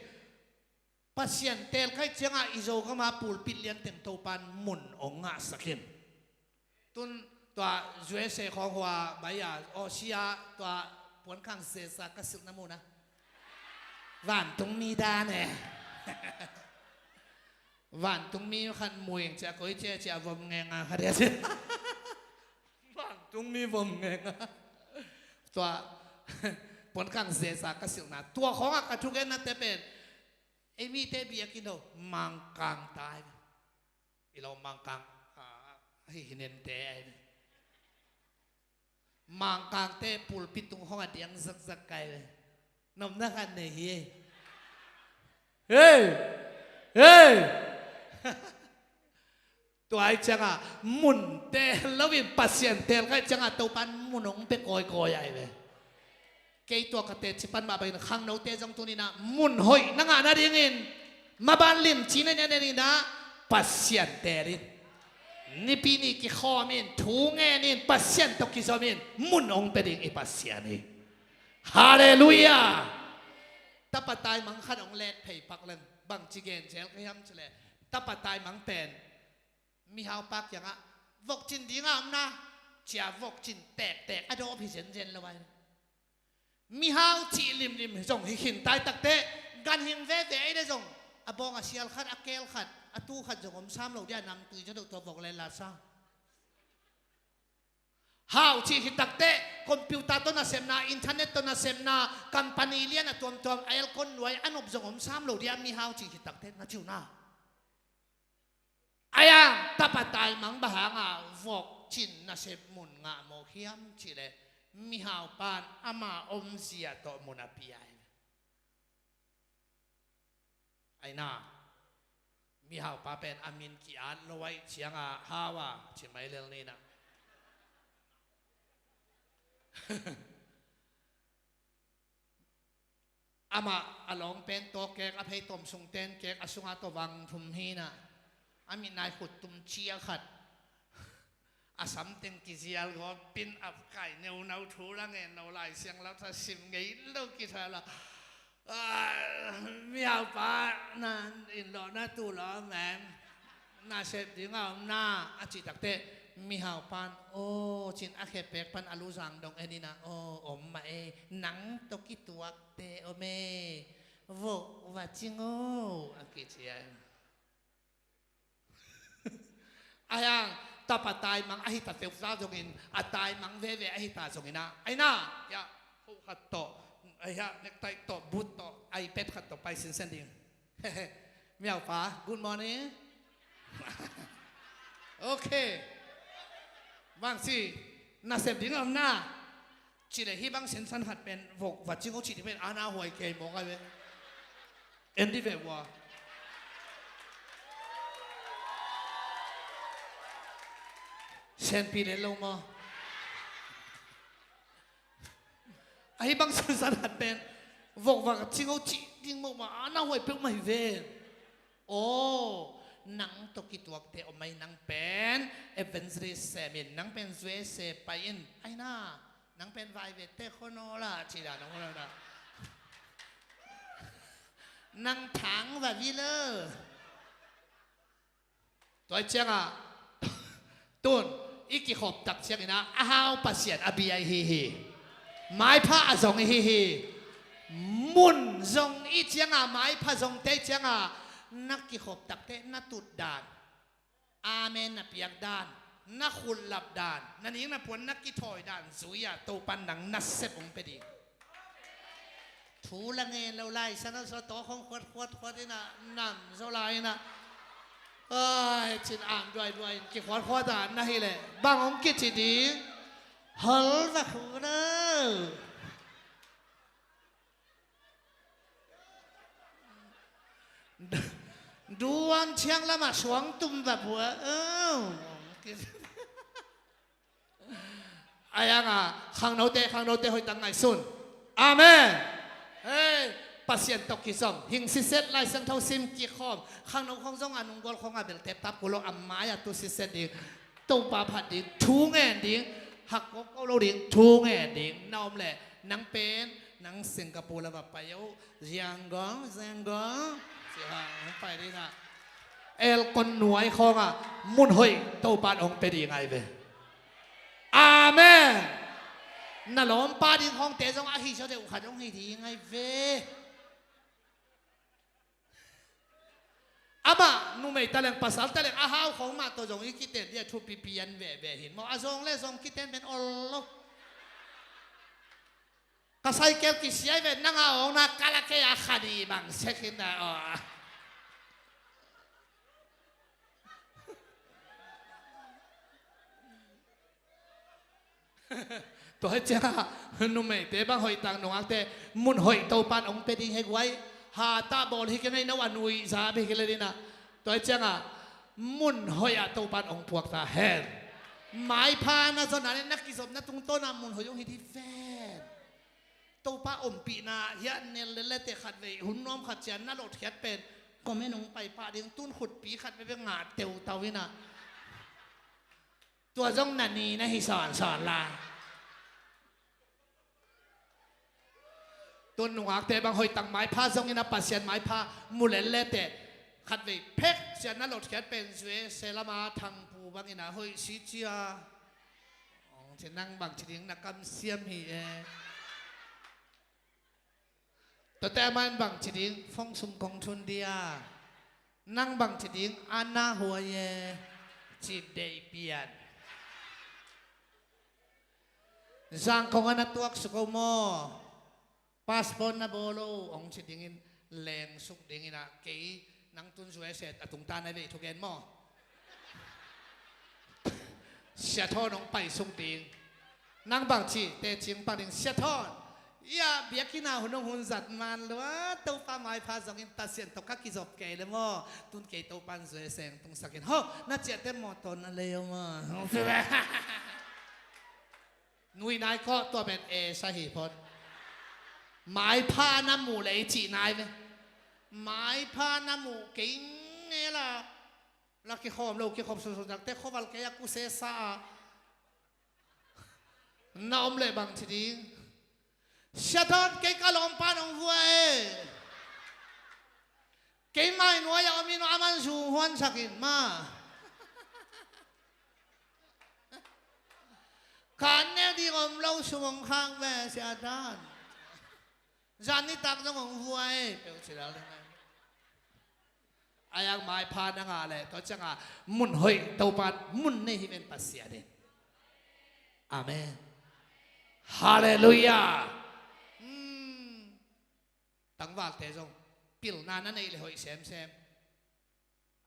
Pasian teel kaih cianga i Zogama pulpit lianteng Topan mun ong ngahsak in. Tun tua U S A khawng hua bai a, Asia tua puankhang zeza ka silhna muna. Vantungmi dan e. Vantungmi khat muing cia koi cia cia vom ngenga khat dia cia. Vantungmi vom ngenga. Tua puankhang zeza ka silhna. Tua khawngah ka thugenna te pen. Ei mite biakinn ho mangkang tai. I lo mangkang, a, hi hi nen te ai. Mangkangte pulpit tung khawng a diang zakzak kai ve. Nopna khat nei hi. Hei! Hei! Tua ai cianga mun teel loin Pasian teel kaih cianga Topan mun ong pe kawikawi ai ve. Kei tua ka teci pan mah bangin khangnote zong tuninah mun hoih na ngah nadingin maban limci na nian ninah Pasian teelin. Nipi ni kikhawmin thu ngenin Pasian tawh kizomin mun ong pe ding i Pasian hi. Halleluiah. Tapa taimang khat ong let phei pak leng bangci gen zel ka hiam cileh, tapa taimang pen mihaupa kiangah vokcin dinga omna cia vokcin tektek a dawp hi zenzen lo ai. Mihau cih limlim zong hi khin taitakte ganhing veve ei le zong a bawng a sial khat, a keel khat, a tu khat zong om sam lo dia namtui zadoh tua vok le lasa. Hau cih hi takte computer tawh nasepna, internet tawh nasepna, company lian a tuamtuam, a aircon nuai a nop zong om sam lo dia mihau cih hi takte na ciuna. Ayang tapa taimang bahanga vokcin nasep mun ngah mawk hiam cihleh mihau pan ama omzia tawh mun a piai. Aina mihaupa pen a min ki-at lo aih cianga hau a ci mai lel nina. Amah a lawng pen tawh kek a phei tawm sung ten kek a sunga tawh vang thum hina. A mitnai khut tum cia khat. A samteng kizial gawpin a kai neunau thu la ngen lo lai siang lo tha sim ngei lo kitha la. Ah, mihaupa na in lo na tu lo men na sep ding a om na a cih takte Mihau pan aw ci-in a khepek pan a luzang dong en in ah, aw om mah ei, nang tawh kituakte om ei, vok va cing aw a kici a. Ahi hang tapa taimang ahi ta peuh zah zongin, a taimang veve ahi ta zongin ah, ahi na, ya, khoh khat tawh, ahi hang necktie tawh, boot tawh, iPad khat tawh pai sinsen ding. Miaupa, good morning. Ok. Bang ci, nasep ding a om na. Ci le hih bang sinsan khat pen vok va cing aw cih ding pen ana huai kei mawk a ve. En dih ve ua. Senpi le lo maw. Ahi bang sinsan khat pen vok va cing aw cih ding mawk mah, ana huai peuhmah hi ven. Aw, nang tawh kituakte om mah ei, nang pen evangelist sem in, nang pen zuese pai in, ahi na, nang pen vaivete khonawl a ci dan om lo na. Nang thang va vil aw. Tua hi ciangah tun i kikhop tak ciangin ah a hau Pasian a bia i hi hi. Maipha a zong i hi hi. Mun zong i ciangah, maipha zongte i ciangah na kikhop takte na tut dan, amen na piak dan, na khullap dan, na ning na puan na kithawi dan zui-ah Topan nang nasep hong pia ding. Thu la ngen lo lai, sana sa tawh khong khuat khuat khuat in ah, nam zaw lai in ah. Ai, cin am duai duai in kikhuat khuat ah na hi leh bang hong kici ding? Hol va khu lo. Duan ciang lamah suang tum va pua. Oh. Ahi hangah khangnote, khangnote hoih tak ngaihsun. Amen. Hei, Pasian tawh kizom hing siset, Lai Siangtho sim kikhawm. Khangno khong zong a nunggual khong a bel teptap kul lo, a mai-ah tu siset ding. Topa phat ding, thu ngen ding. Hakkawk ko lo ding, thu ngen ding. Na om leh nang pen, nang Singapore la va pai uh. Yangon, Yangon. Siha, hong pai ding ah. Elkon nuai khawngah mun hoih Topan hong pia ding ahi ve. Amen. Na lawmpa ding khawngte zong ahi zaw deuh khat hong hi ding ahi ve. Amah numei taleng, pasal taleng, a hau khawng mah tawh zong i kiten dia thupi pian veve hin maw. A zong le zong kiten pen ol lo. Ka cycle kisiai ve, nang a awng na kala kei a khani bang sek hin na aw. Tua hi ciangah numeite bang hoih tak, nungakte mun hoih Topan hong pia ding hi guai. Hatah bawl hi kei, no a nuihza bek hi kei le ding ah. Tua hi ciangah mun hoih ah Topan hong puak ta hen. Maipha na zon a le na kizopna tungtawn ah mun hoih hong hi ding ven. Topa ompihna hiah nel lelete khatvei hun nuam khat cian na lotkhiat pen comment hong pai pah ding, tun khutpi khat veve ngah teutau in ah. Tua zong na ni na hi sawnsawn la. Tun nungakte bang hoih tak maipha zongin a Pasian maipha mu lellete khatvei phek cian na lotkhiat pen zuese lama Thangpu bangin a hoih si cia. Ong ci nang bang ci ding na kamsiam hi e. Tuate amah in bang ci ding, fongsum kong thun dia. Nang bang ci ding, ana huai e. Ci deih pian. Zangkong a na tuak suk o maw? Passport na bawl o, ong ci dingin, lengsuk dingin ah, kei nang tun zuai set a tungta na vei thugen maw? Sia Thawn ong paisuk ding. Nang bang ci, teci ong pak ding, Sia Thawn. Ia, biakinn ah hun ong hun zat man lua, Topa maipha zongin Pasian tawh ka kizop kei le maw? Tun kei Topan zuai seng tungsakin. Ho, na ciahte mawtaw na lei o maw? Nui nai kawh, tua pen e sa hi phot. Maipha na muh le i cih nai ve. Maipha na muh kei nge la. La kikhawm lo, kikhawm susu takte khuaval kei a kuse sa a. Na om le bang ci ding. Sia Thawn, kei ka lawmpa nong vua e. Kei mai nuai a om in, a man zu huan sakin ma. Khan neu ding om lo sum hong khak ve, Siatan. Zan nitak zong hong vuai peuh ci lel ding. A yang maipha na ngah leh tua ciangah mun hoih Topan mun nei hi ven Pasian in. Amen. Halleluiah. Hmm. Tangvalte zong pilna na neih le hoih semsem.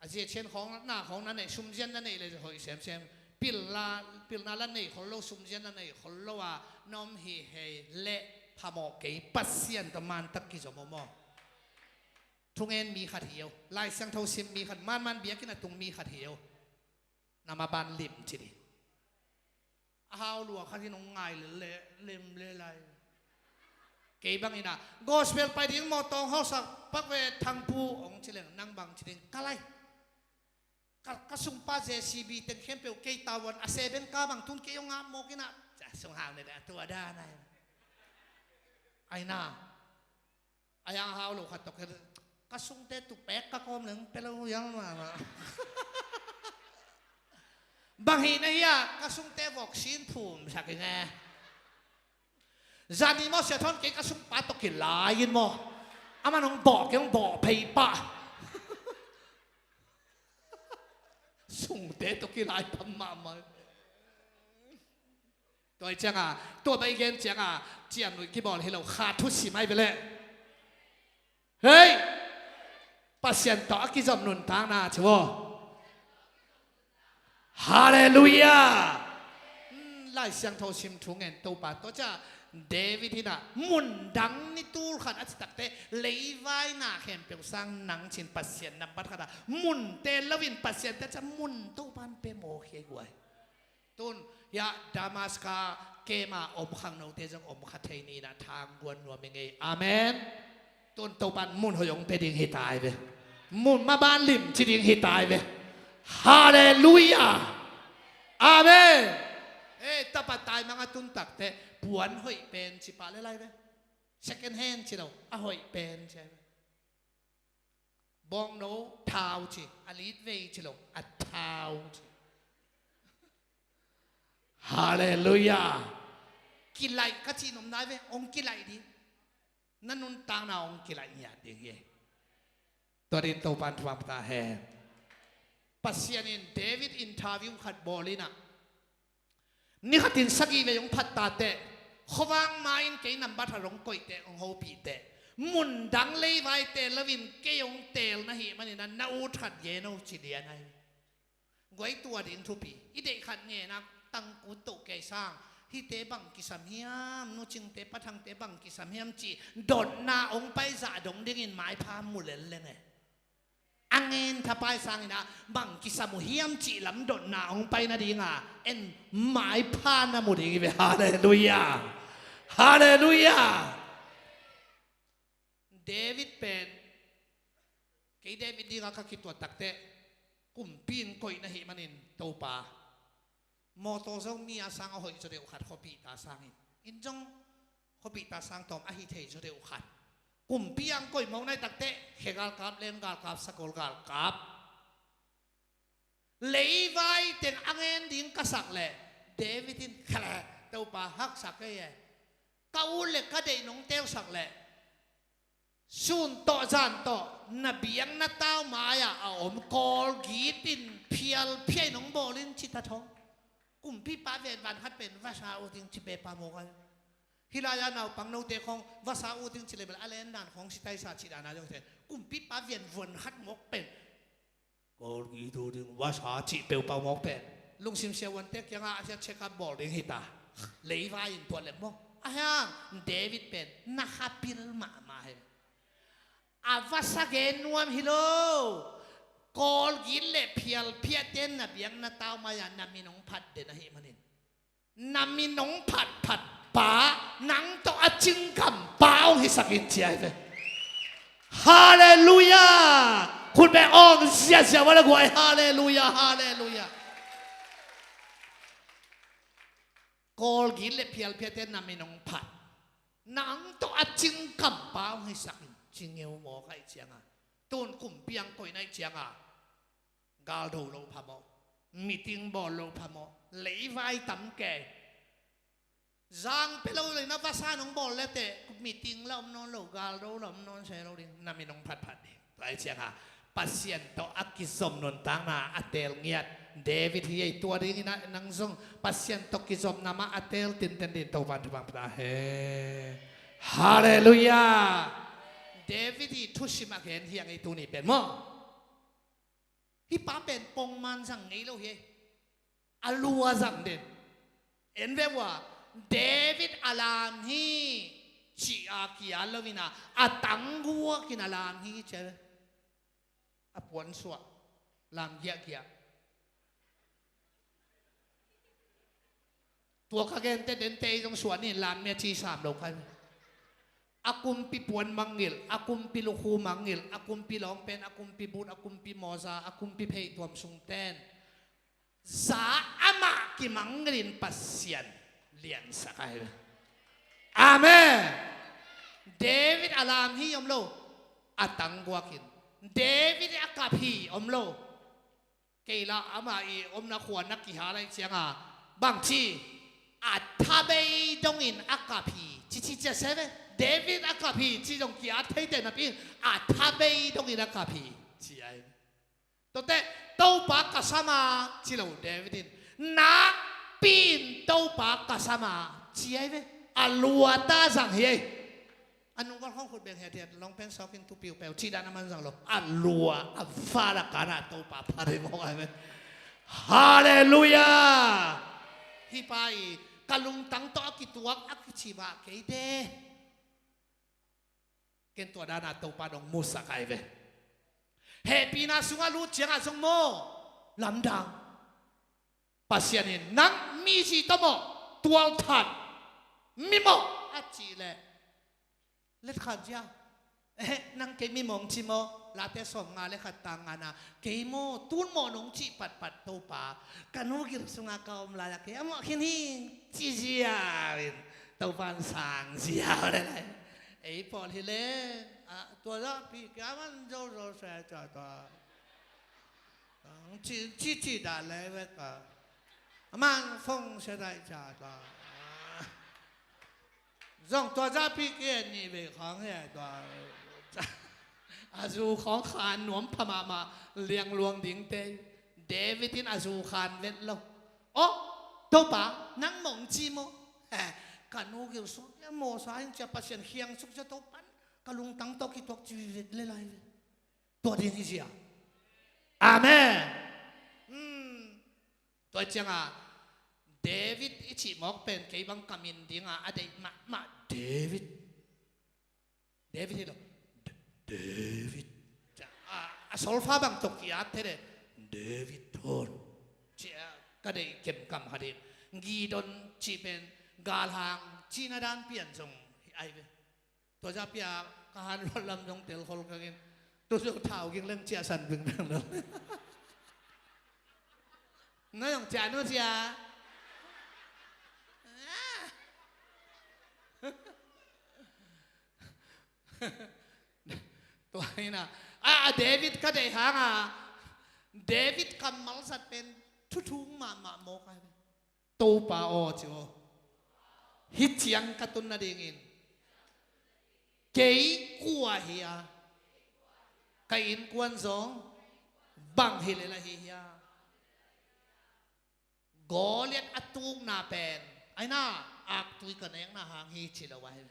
A zia cian khawng na khawng na neih, sumzian na neih le hoih semsem. Pilna, pilna la nei khol lo, sumzian na nei khol lo a na om hi hei leh phamawh kei, Pasian tawh mantak kizom aw maw. Thungen mi khat hi o, Lai Siangtho sim mi khat, manman biakinn a tung mi khat hi o. Na maban lim ci ding. A hau lua khat in hong ngai lel le, lem le lai. Kei bangin a gospel pai ding mawtaw hong hausak pak ve Thangpu hong ci leng, nang bang ci ding, ka lai. Ka, ka sungpa J C B teng khempeuh kei tavuan a seben ka bang tun kei hong ngah mawk in a, ca sung hau ne le a tua dan ai. Ai na. A yang hau lo khat tawh ka sungte tu pek ka kawm leng pia lo yang mahmah. Bang hi na hi a, ka sungte vok sin phum sak i nge. Zani maw Sia Thawn kei ka sungpa tawh kilai in maw. Aman hong bawh kei hong bawh phei pah. Sungte tawh kilai tam mahmah. Tua hi cianga, tua bai gen cianga, ciamnuih kibawl hi lo, kha thusim ahi ve leh. Hei! Pasian tawh a kizom nuntakna ci vaw. Halleluiah! Hmm, Lai Siangtho sim thu ngen Topa tua cia David hi na mun dang ni tul khat a ci takte leivaina khempeuh sang nang cin Pasian nambat khat a mun teel loin Pasian te cia mun Topa in pe mawk hi guai. Tun hiah Damaska kema om khangnote zong om kha thei ni na thang guan nuam i ngei. Amen. Tun Topan mun hoih hong pe ding hi tai ve. Mun maban lim ci ding hi tai ve. Halleluiah. Amen. Ei, tapa tai manga tun takte puan hoih pen ci pah le lai ve. Second hand ci lo, a hoih pen ci ai ve. Bawngno thau ci, a litvei ci lo, a thau ci. Halleluiah. Kilaih ka cih nopna ve, hong kilaih ding. Na nuntakna hong kilaih ngiat ding hi. Tua din Topan thuam ta hen. Pasian in David interview khat bawl in ah, ni khatin sagih vei hong phat ta teh, khuavak ma-in kei nambat khat hong koih teh, hong hopih teh, mun dang leivai teel loin kei hong teel na hih manin ah na ut khat gen o ci lian ahi. Guai tua ding thupi, i deih khat ngen a tangkut toh kei sang, hihte bang kisam hiam, nucingte pathangte bang kisam hiam cih dotna hong pai zah dong dingin maipha mu lel leng e. A ngen thapai sangin ah bang kisam uh hiam cih lam dotna hong pai nadinga en maipha na mu ding hi ve. Halleluiah. Halleluiah. David pen, kei David dinga ka kituat takteh, kumpi in koih na hih manin Topa, mawtaw Zomi a sang a hoih zaw deuh khat, khuapihta sangin, in zong khuapihta sang tawm ahi thei zaw deuh khat, kumpi ang koih mawk na hih takteh, khe galkap, len galkap, sakol galkap, leivai teng a ngen ding ka sak leh, David in khaleh, Topa haksa kei e. Ka ut le ka deih nong teusak leh, sun tawh zan tawh na biakna tau mai-ah a om kawlgit in phialphia in hong bawl in ci ta thawng. Kumpipa ven van khat pen vasa ut ding ci pepa mawk a. Hih lai-a naupang note khawng vasa ut ding ci le bel a len dan khawng sitaisa cih dana zong ten kumpipa ven vuan khat mawk pen kawlgit ut ding vasa cih peuhpeuh mawk pen lungsim siavuante kiangah a hiat check up bawl ding hi ta. Leivai in tuat lem maw? A hiang David pen na khapil mahmah hi. A vasa gen nuam hi lo. Kawlgit le phialphiahte na biakna tau mai-ah na min hong phat den ahih manin, na min hong phatphat pa, nang tawh a cingkam pa hong hisak in ci ahi ve. Halleluiah. Khut beng awng ziahziah vala guai. Halleluiah. Halleluiah. Kawlgit le phialphiahte na min hong phat, nang tawh a cingkam pa hong hisak in ci ngeu mawk ahih cianga, tun kumpi ang koih na hih cianga galdo lo phamawh, meeting bawl lo phamawh, leivai tam kei. Zang pia lo leh na vasa nong bawl leteh, meeting la om nawn lo, galdo la om nawn se lo ding, na min hong phatphat ding. Tua ahih ciangin Pasian tawh a kizom nuntakna a teel ngiat David hi ei. Tua dingin ah nang zong Pasian tawh kizopna mah a teel tinten dingin Topa'n thupha pia ta hen. Halleluiah. David i thusim a gen hi hang ei tuni pen maw. Hih pa pen pongman zang ngei lo hi ei. A lua zang den. En ve ua, David a lam hi, ci-a kial lo-in ah, a tangguakin a lam hi ci a ve. A puansuah, lam giahgiah. Tua ka gente dente ei zong suah ni, lam mia ci sam lo kai. A kumpi puan mangngilh, a kumpi lukhu mangngilh, a kumpi lawngpen, a kumpi but, a kumpi mawza, a kumpi pheituam sungten. Za amah kimangngilhin Pasian liansak ahi ve. Amen. David a lam hi om lo, a tangguakin. David a kap hi om lo. Kei la amah i omna khua na kihal ahih ciangin bangci, a thabei dongin a kap hi ci ci cia se ve. David a kap hi ci zong ki-at theite napi-in a thabei dongin a kap hi ci ahi. Tuate, Topa ka sam a ci lo David in, nakpi-in Topa ka sam a ci ahi ve. A lua ta zang hi ei. A nunggol khawng khut beng hiathiat, lawngpen sawkin thupiu peu cih dan a man zang lo. A lua a val a kanah Topa pha ding mawk ahi ve. Halleluiah. Hih pa i ka lungtang tawh a kituak a kici mah kei te. Ken tua dana Topa dong musak ahi ve. Hehpihna sungah lut ciangah zong maw, lamdang. Pasian in nang mi zi tawh maw, tualthat, mi maw a cih leh, letkhan zia, eh, nang kei mi maw hong ci maw, Late sawmnga le khat tang ngana, kei maw tun maw nong cih patpat Topa, ka nu gil sungah ka om lai-ah kei a mawh khin hi, ci zia in, Topa in sang zia le lai. Ei pawl hi leng, ah, tua zahpi kia man zozo se ca tua. Ang ci, ci, ci dah lei vek a. Amang fong se dai ca tua. Zong tua zahpi kia ni vei khong he tua. A zu khong khan nuam pha mahmah liang luang dingte. David in a zu khan vet lo. Oh, Topa, nang mong ci maw? Eh, ka nu gil sung kia mawsa in cia Pasian khiang suk cia Topa in ka lungtang tawh kituak ci vet le lai ve. Tua ding hi zia. Amen. Hmm. Tua ciangah David i cih mawk pen kei bang ka min dingah a deih mahmah David. David hi lo. D-, David. A, a solfa bang tawh ki-at thei le. David thawn. Ci a ka deih kemkam khat hi. Gideon cih pen galhang cihna dan pian zong hi ai ve. Tua zahpi a ka han luat lam zong tel khol kangin. Tu zong thau ging leng ciah san vingveng lo. Na zong ciah nu cia. Tua hi na. A, a David ka deih hanga. David kammal zat pen thuthung mahmah mawk ahi. Topa aw ci aw. Hih ciang ka tun nadingin kei kua hi a, ka innkuan zong bang hi lel ahi hia? Goliat a tukna pen aina aktui ka nekna hang hi ci lo ahi.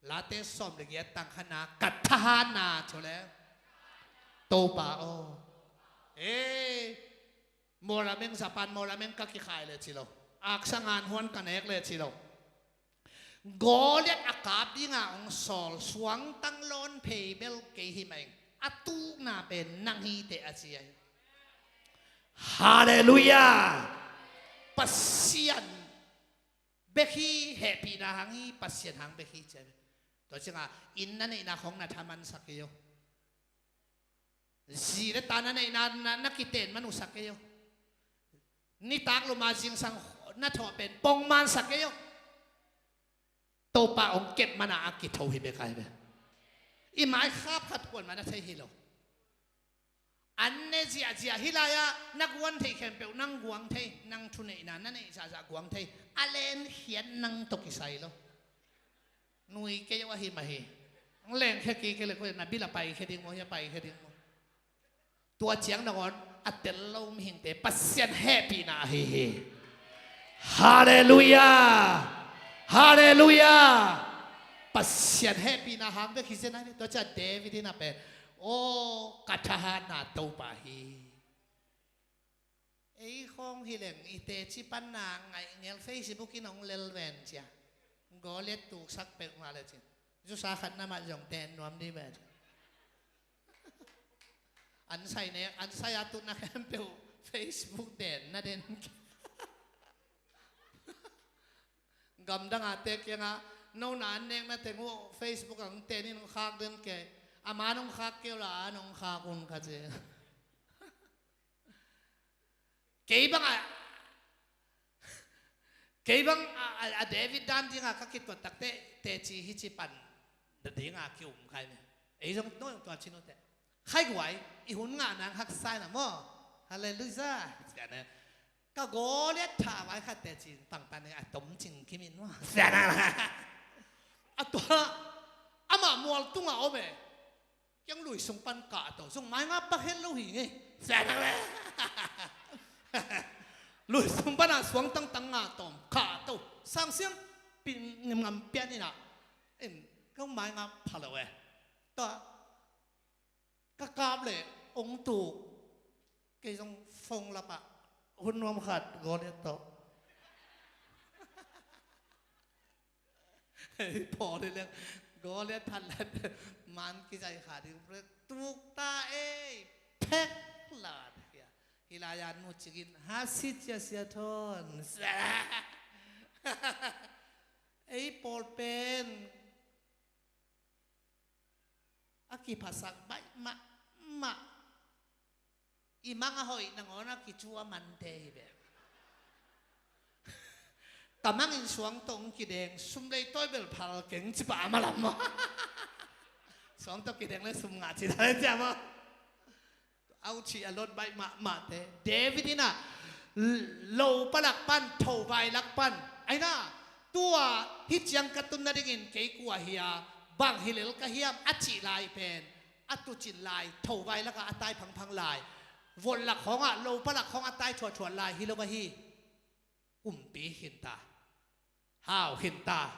Late sawm le giat tang khatna ka thahatna ci le. Topa aw. Eh, Morameng, Japan Morameng ka kikhai le ci lo. Aksa ngan huan ka nek le ci lo. Goliat a kap dinga hong sawl suangtang lawn phei bel kei hi mah ing. A tukna pen nang hi teh a ci ahi. Halleluiah. Pasian bek hi, hehpihna hang hi, Pasian hang bek hi ci ahi. Tua cianga inn na neihna khong na thamansak hi o. Zi le ta na neihna na, na kiten man uh sak kei o. Nitak luma zingsang na thawh pen pongman sak kei o. Topa hong kep mana a kitho hi bek ahi ve. I mai khap khat kuan mana thei hi lo. An ne ziahziah hih lai-ah na guan theih khempeuh nang guang thei, nang thuneihna na neih zahzah guang thei. A lenkhiat nang tawh kisai lo. Nui kei uh ahi mah hi. Ang lengkhia kik kei le koi na bil a paikhia ding maw, hia paikhia ding maw? Tua ciang nangawn a tel lo mihingte Pasian hehpihna ahi hi. Halleluiah. Halleluiah. Pasian hehpihna hang bek hi zen ahi. Tua ciang David in a pen, aw ka thahatna Topa hi. Ei khawng hi leng i teci panna ngaihngel Facebook in hong lel ven cia. Goliat tuksak peuhmah le cin. Zusa khat na mat zong ten nuam dih ven. An sai ne, an sai a tutna khempeuh Facebook den na den. Gamdang a te kiangah no na an nekna teng uh Facebook ah hong ten in hong khak den ke. A man hong khak keu la an hong khak un kha ci. Kei bang a, kei bang a, a, a David dan dinga ka kituat takte teci hi ci pan dinga ki-um khai ne. Ei zong no zong tua ci no te. Khai guai i hun ngah nang haksa na maw. Halleluiah. Ka Goliat tha vai khat teci pangpan a tom cing kimin maw. A tua amah mual tunga om e. Kiang lui sung pan kah to, zong mai nga pak het lo hi ngei. Lui sung pan a suang tangtang nga tawm kah to. Sang siam pin ngam pian ina. In kong mai nga pha lo e. Tua ka kap le ong tuk. Kei zong phone lap ah hun nuam khat Goliat tawh. Hei Paul hi leng Goliat phat le man kizai kha ding tuk ta ei phek lat hia. Hi lai-a nu cikin ha si cia sia thawn. Ei Paul pen a kiphasak baih mahmah. I mang a hoih nangawn a kicu a mante hi ve. Ka mangin suang tawh hong kideng, sum lei tawi bel phal keng ci pah a malam maw? Suang tawh kideng le sum ngah ci ta le cia maw? Au ci a lot baih mahmahte. David in a lo palak pan, tho vai lak pan. Aina, tua hih ciang ka tun nadingin kei kua hia, bang hi lel ka hiam a cih lai pen a tucin lai, tho vai lakah a tai phangphang lai, vot lak khawngah, lo palak khawngah a tai thuahthuat lai hi lo ahi. Kumpi khin ta, hau khin ta.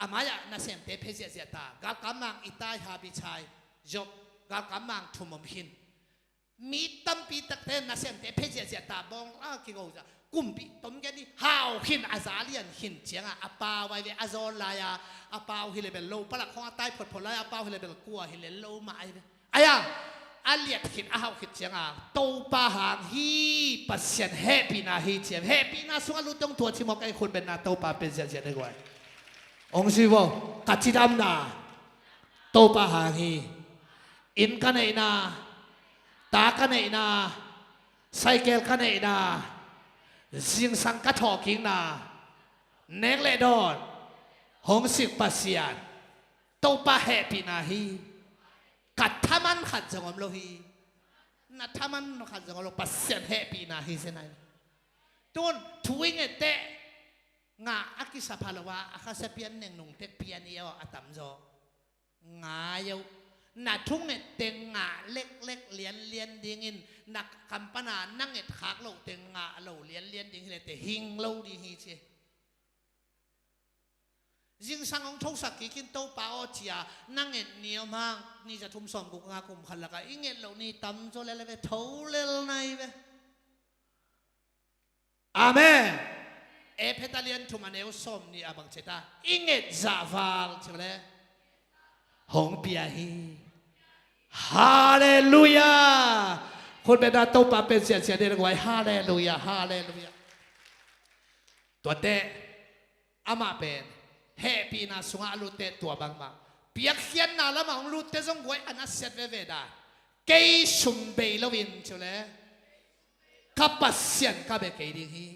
A mai-ah nasemte phe ziahziah ta. Galkap mang Itai, Habichai, Job, galkap mang thum om khin. Mi tampi takte nasemte phe ziahziah ta, bawng a kigo zah. Kumpi tom gen i hau khin, a za lian khin ciangah a pau ai ve, a zawn lai-a a pau hi le bel lo palak khawng a tai photphot lai-a a pau hi le bel kua hi le lo mah ai ve. Ai-a a liat khit a hauh khit cianga Topa hang hi, Pasian hehpihna hi ciam. Hehpihna sungah lut dong tua cimawk ei khut benna Topa pen ziahziah dek uai. Ong si vo, ka cidamna Topa hang hi. Inn ka neihna, ta ka neihna, saikel ka neihna, zingsang ka thawhkikna, nek le dawn, hong sik Pasian, Topa hehpihna hi. Ka thaman khat zong om lo hi. Na thaman khat zong om lo, Pasian hehpihna hi zen ai. Tun thu i nget teh ngah a kisa pha lo a, a khasia pian neng nung tek pian i aw a tamzaw. Ngai uh. Na thunget teng ngah leklek lianlian dingin, na kampana na nget khak loh teng ngah lo lianlian ding hi le teh hing lo ding hi ci. Zingsang hong thosak kikin Topa aw cia na nget ni om hang, ni za thum sawm guk nga kum khat lakah i nget loh ni tamzaw lel ve, tho lel nai ve. Amen. Efesa lian thum a neu sawm nih a bang ceta i nget zahval ci le hong pia hi. Halleluiah. Khut bena Topa pen siansian ding guai. Halleluiah, halleluiah. Tuate amah pen hehpihna sungah a lutte tua bangmah, piakkhiatna lamah hong lutte zong guai a na siat veve dan. Kei sum bei loin ci le ka Pasian ka bia kei ding hi.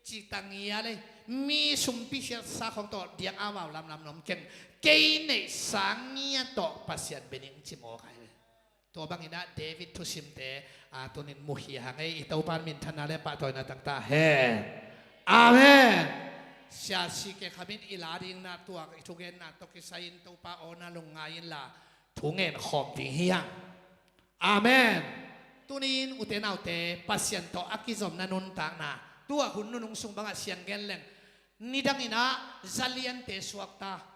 Ci ta ngia le, mi sumpi siatsa khong tawh diak a vau lamlam nom keng. Kei neihsa ngia tawh Pasian bia ning ci mawk ai le. Tua bangin ah David thusimte, a, tunin muhia hang ei. I Topa in minthanna le pahtawina tangtak hen. Amen. Sia C K Kham in i la dingin ah tua i thugenna tawh kisai-in Topa aw na lungngai inla thungen khawm ding hi hang. Amen. Tunin ute naute, Pasian tawh a kizomna nuntakna, tua hun nunung sung bangah siang gen leng, nidangin ah zaliante suakta,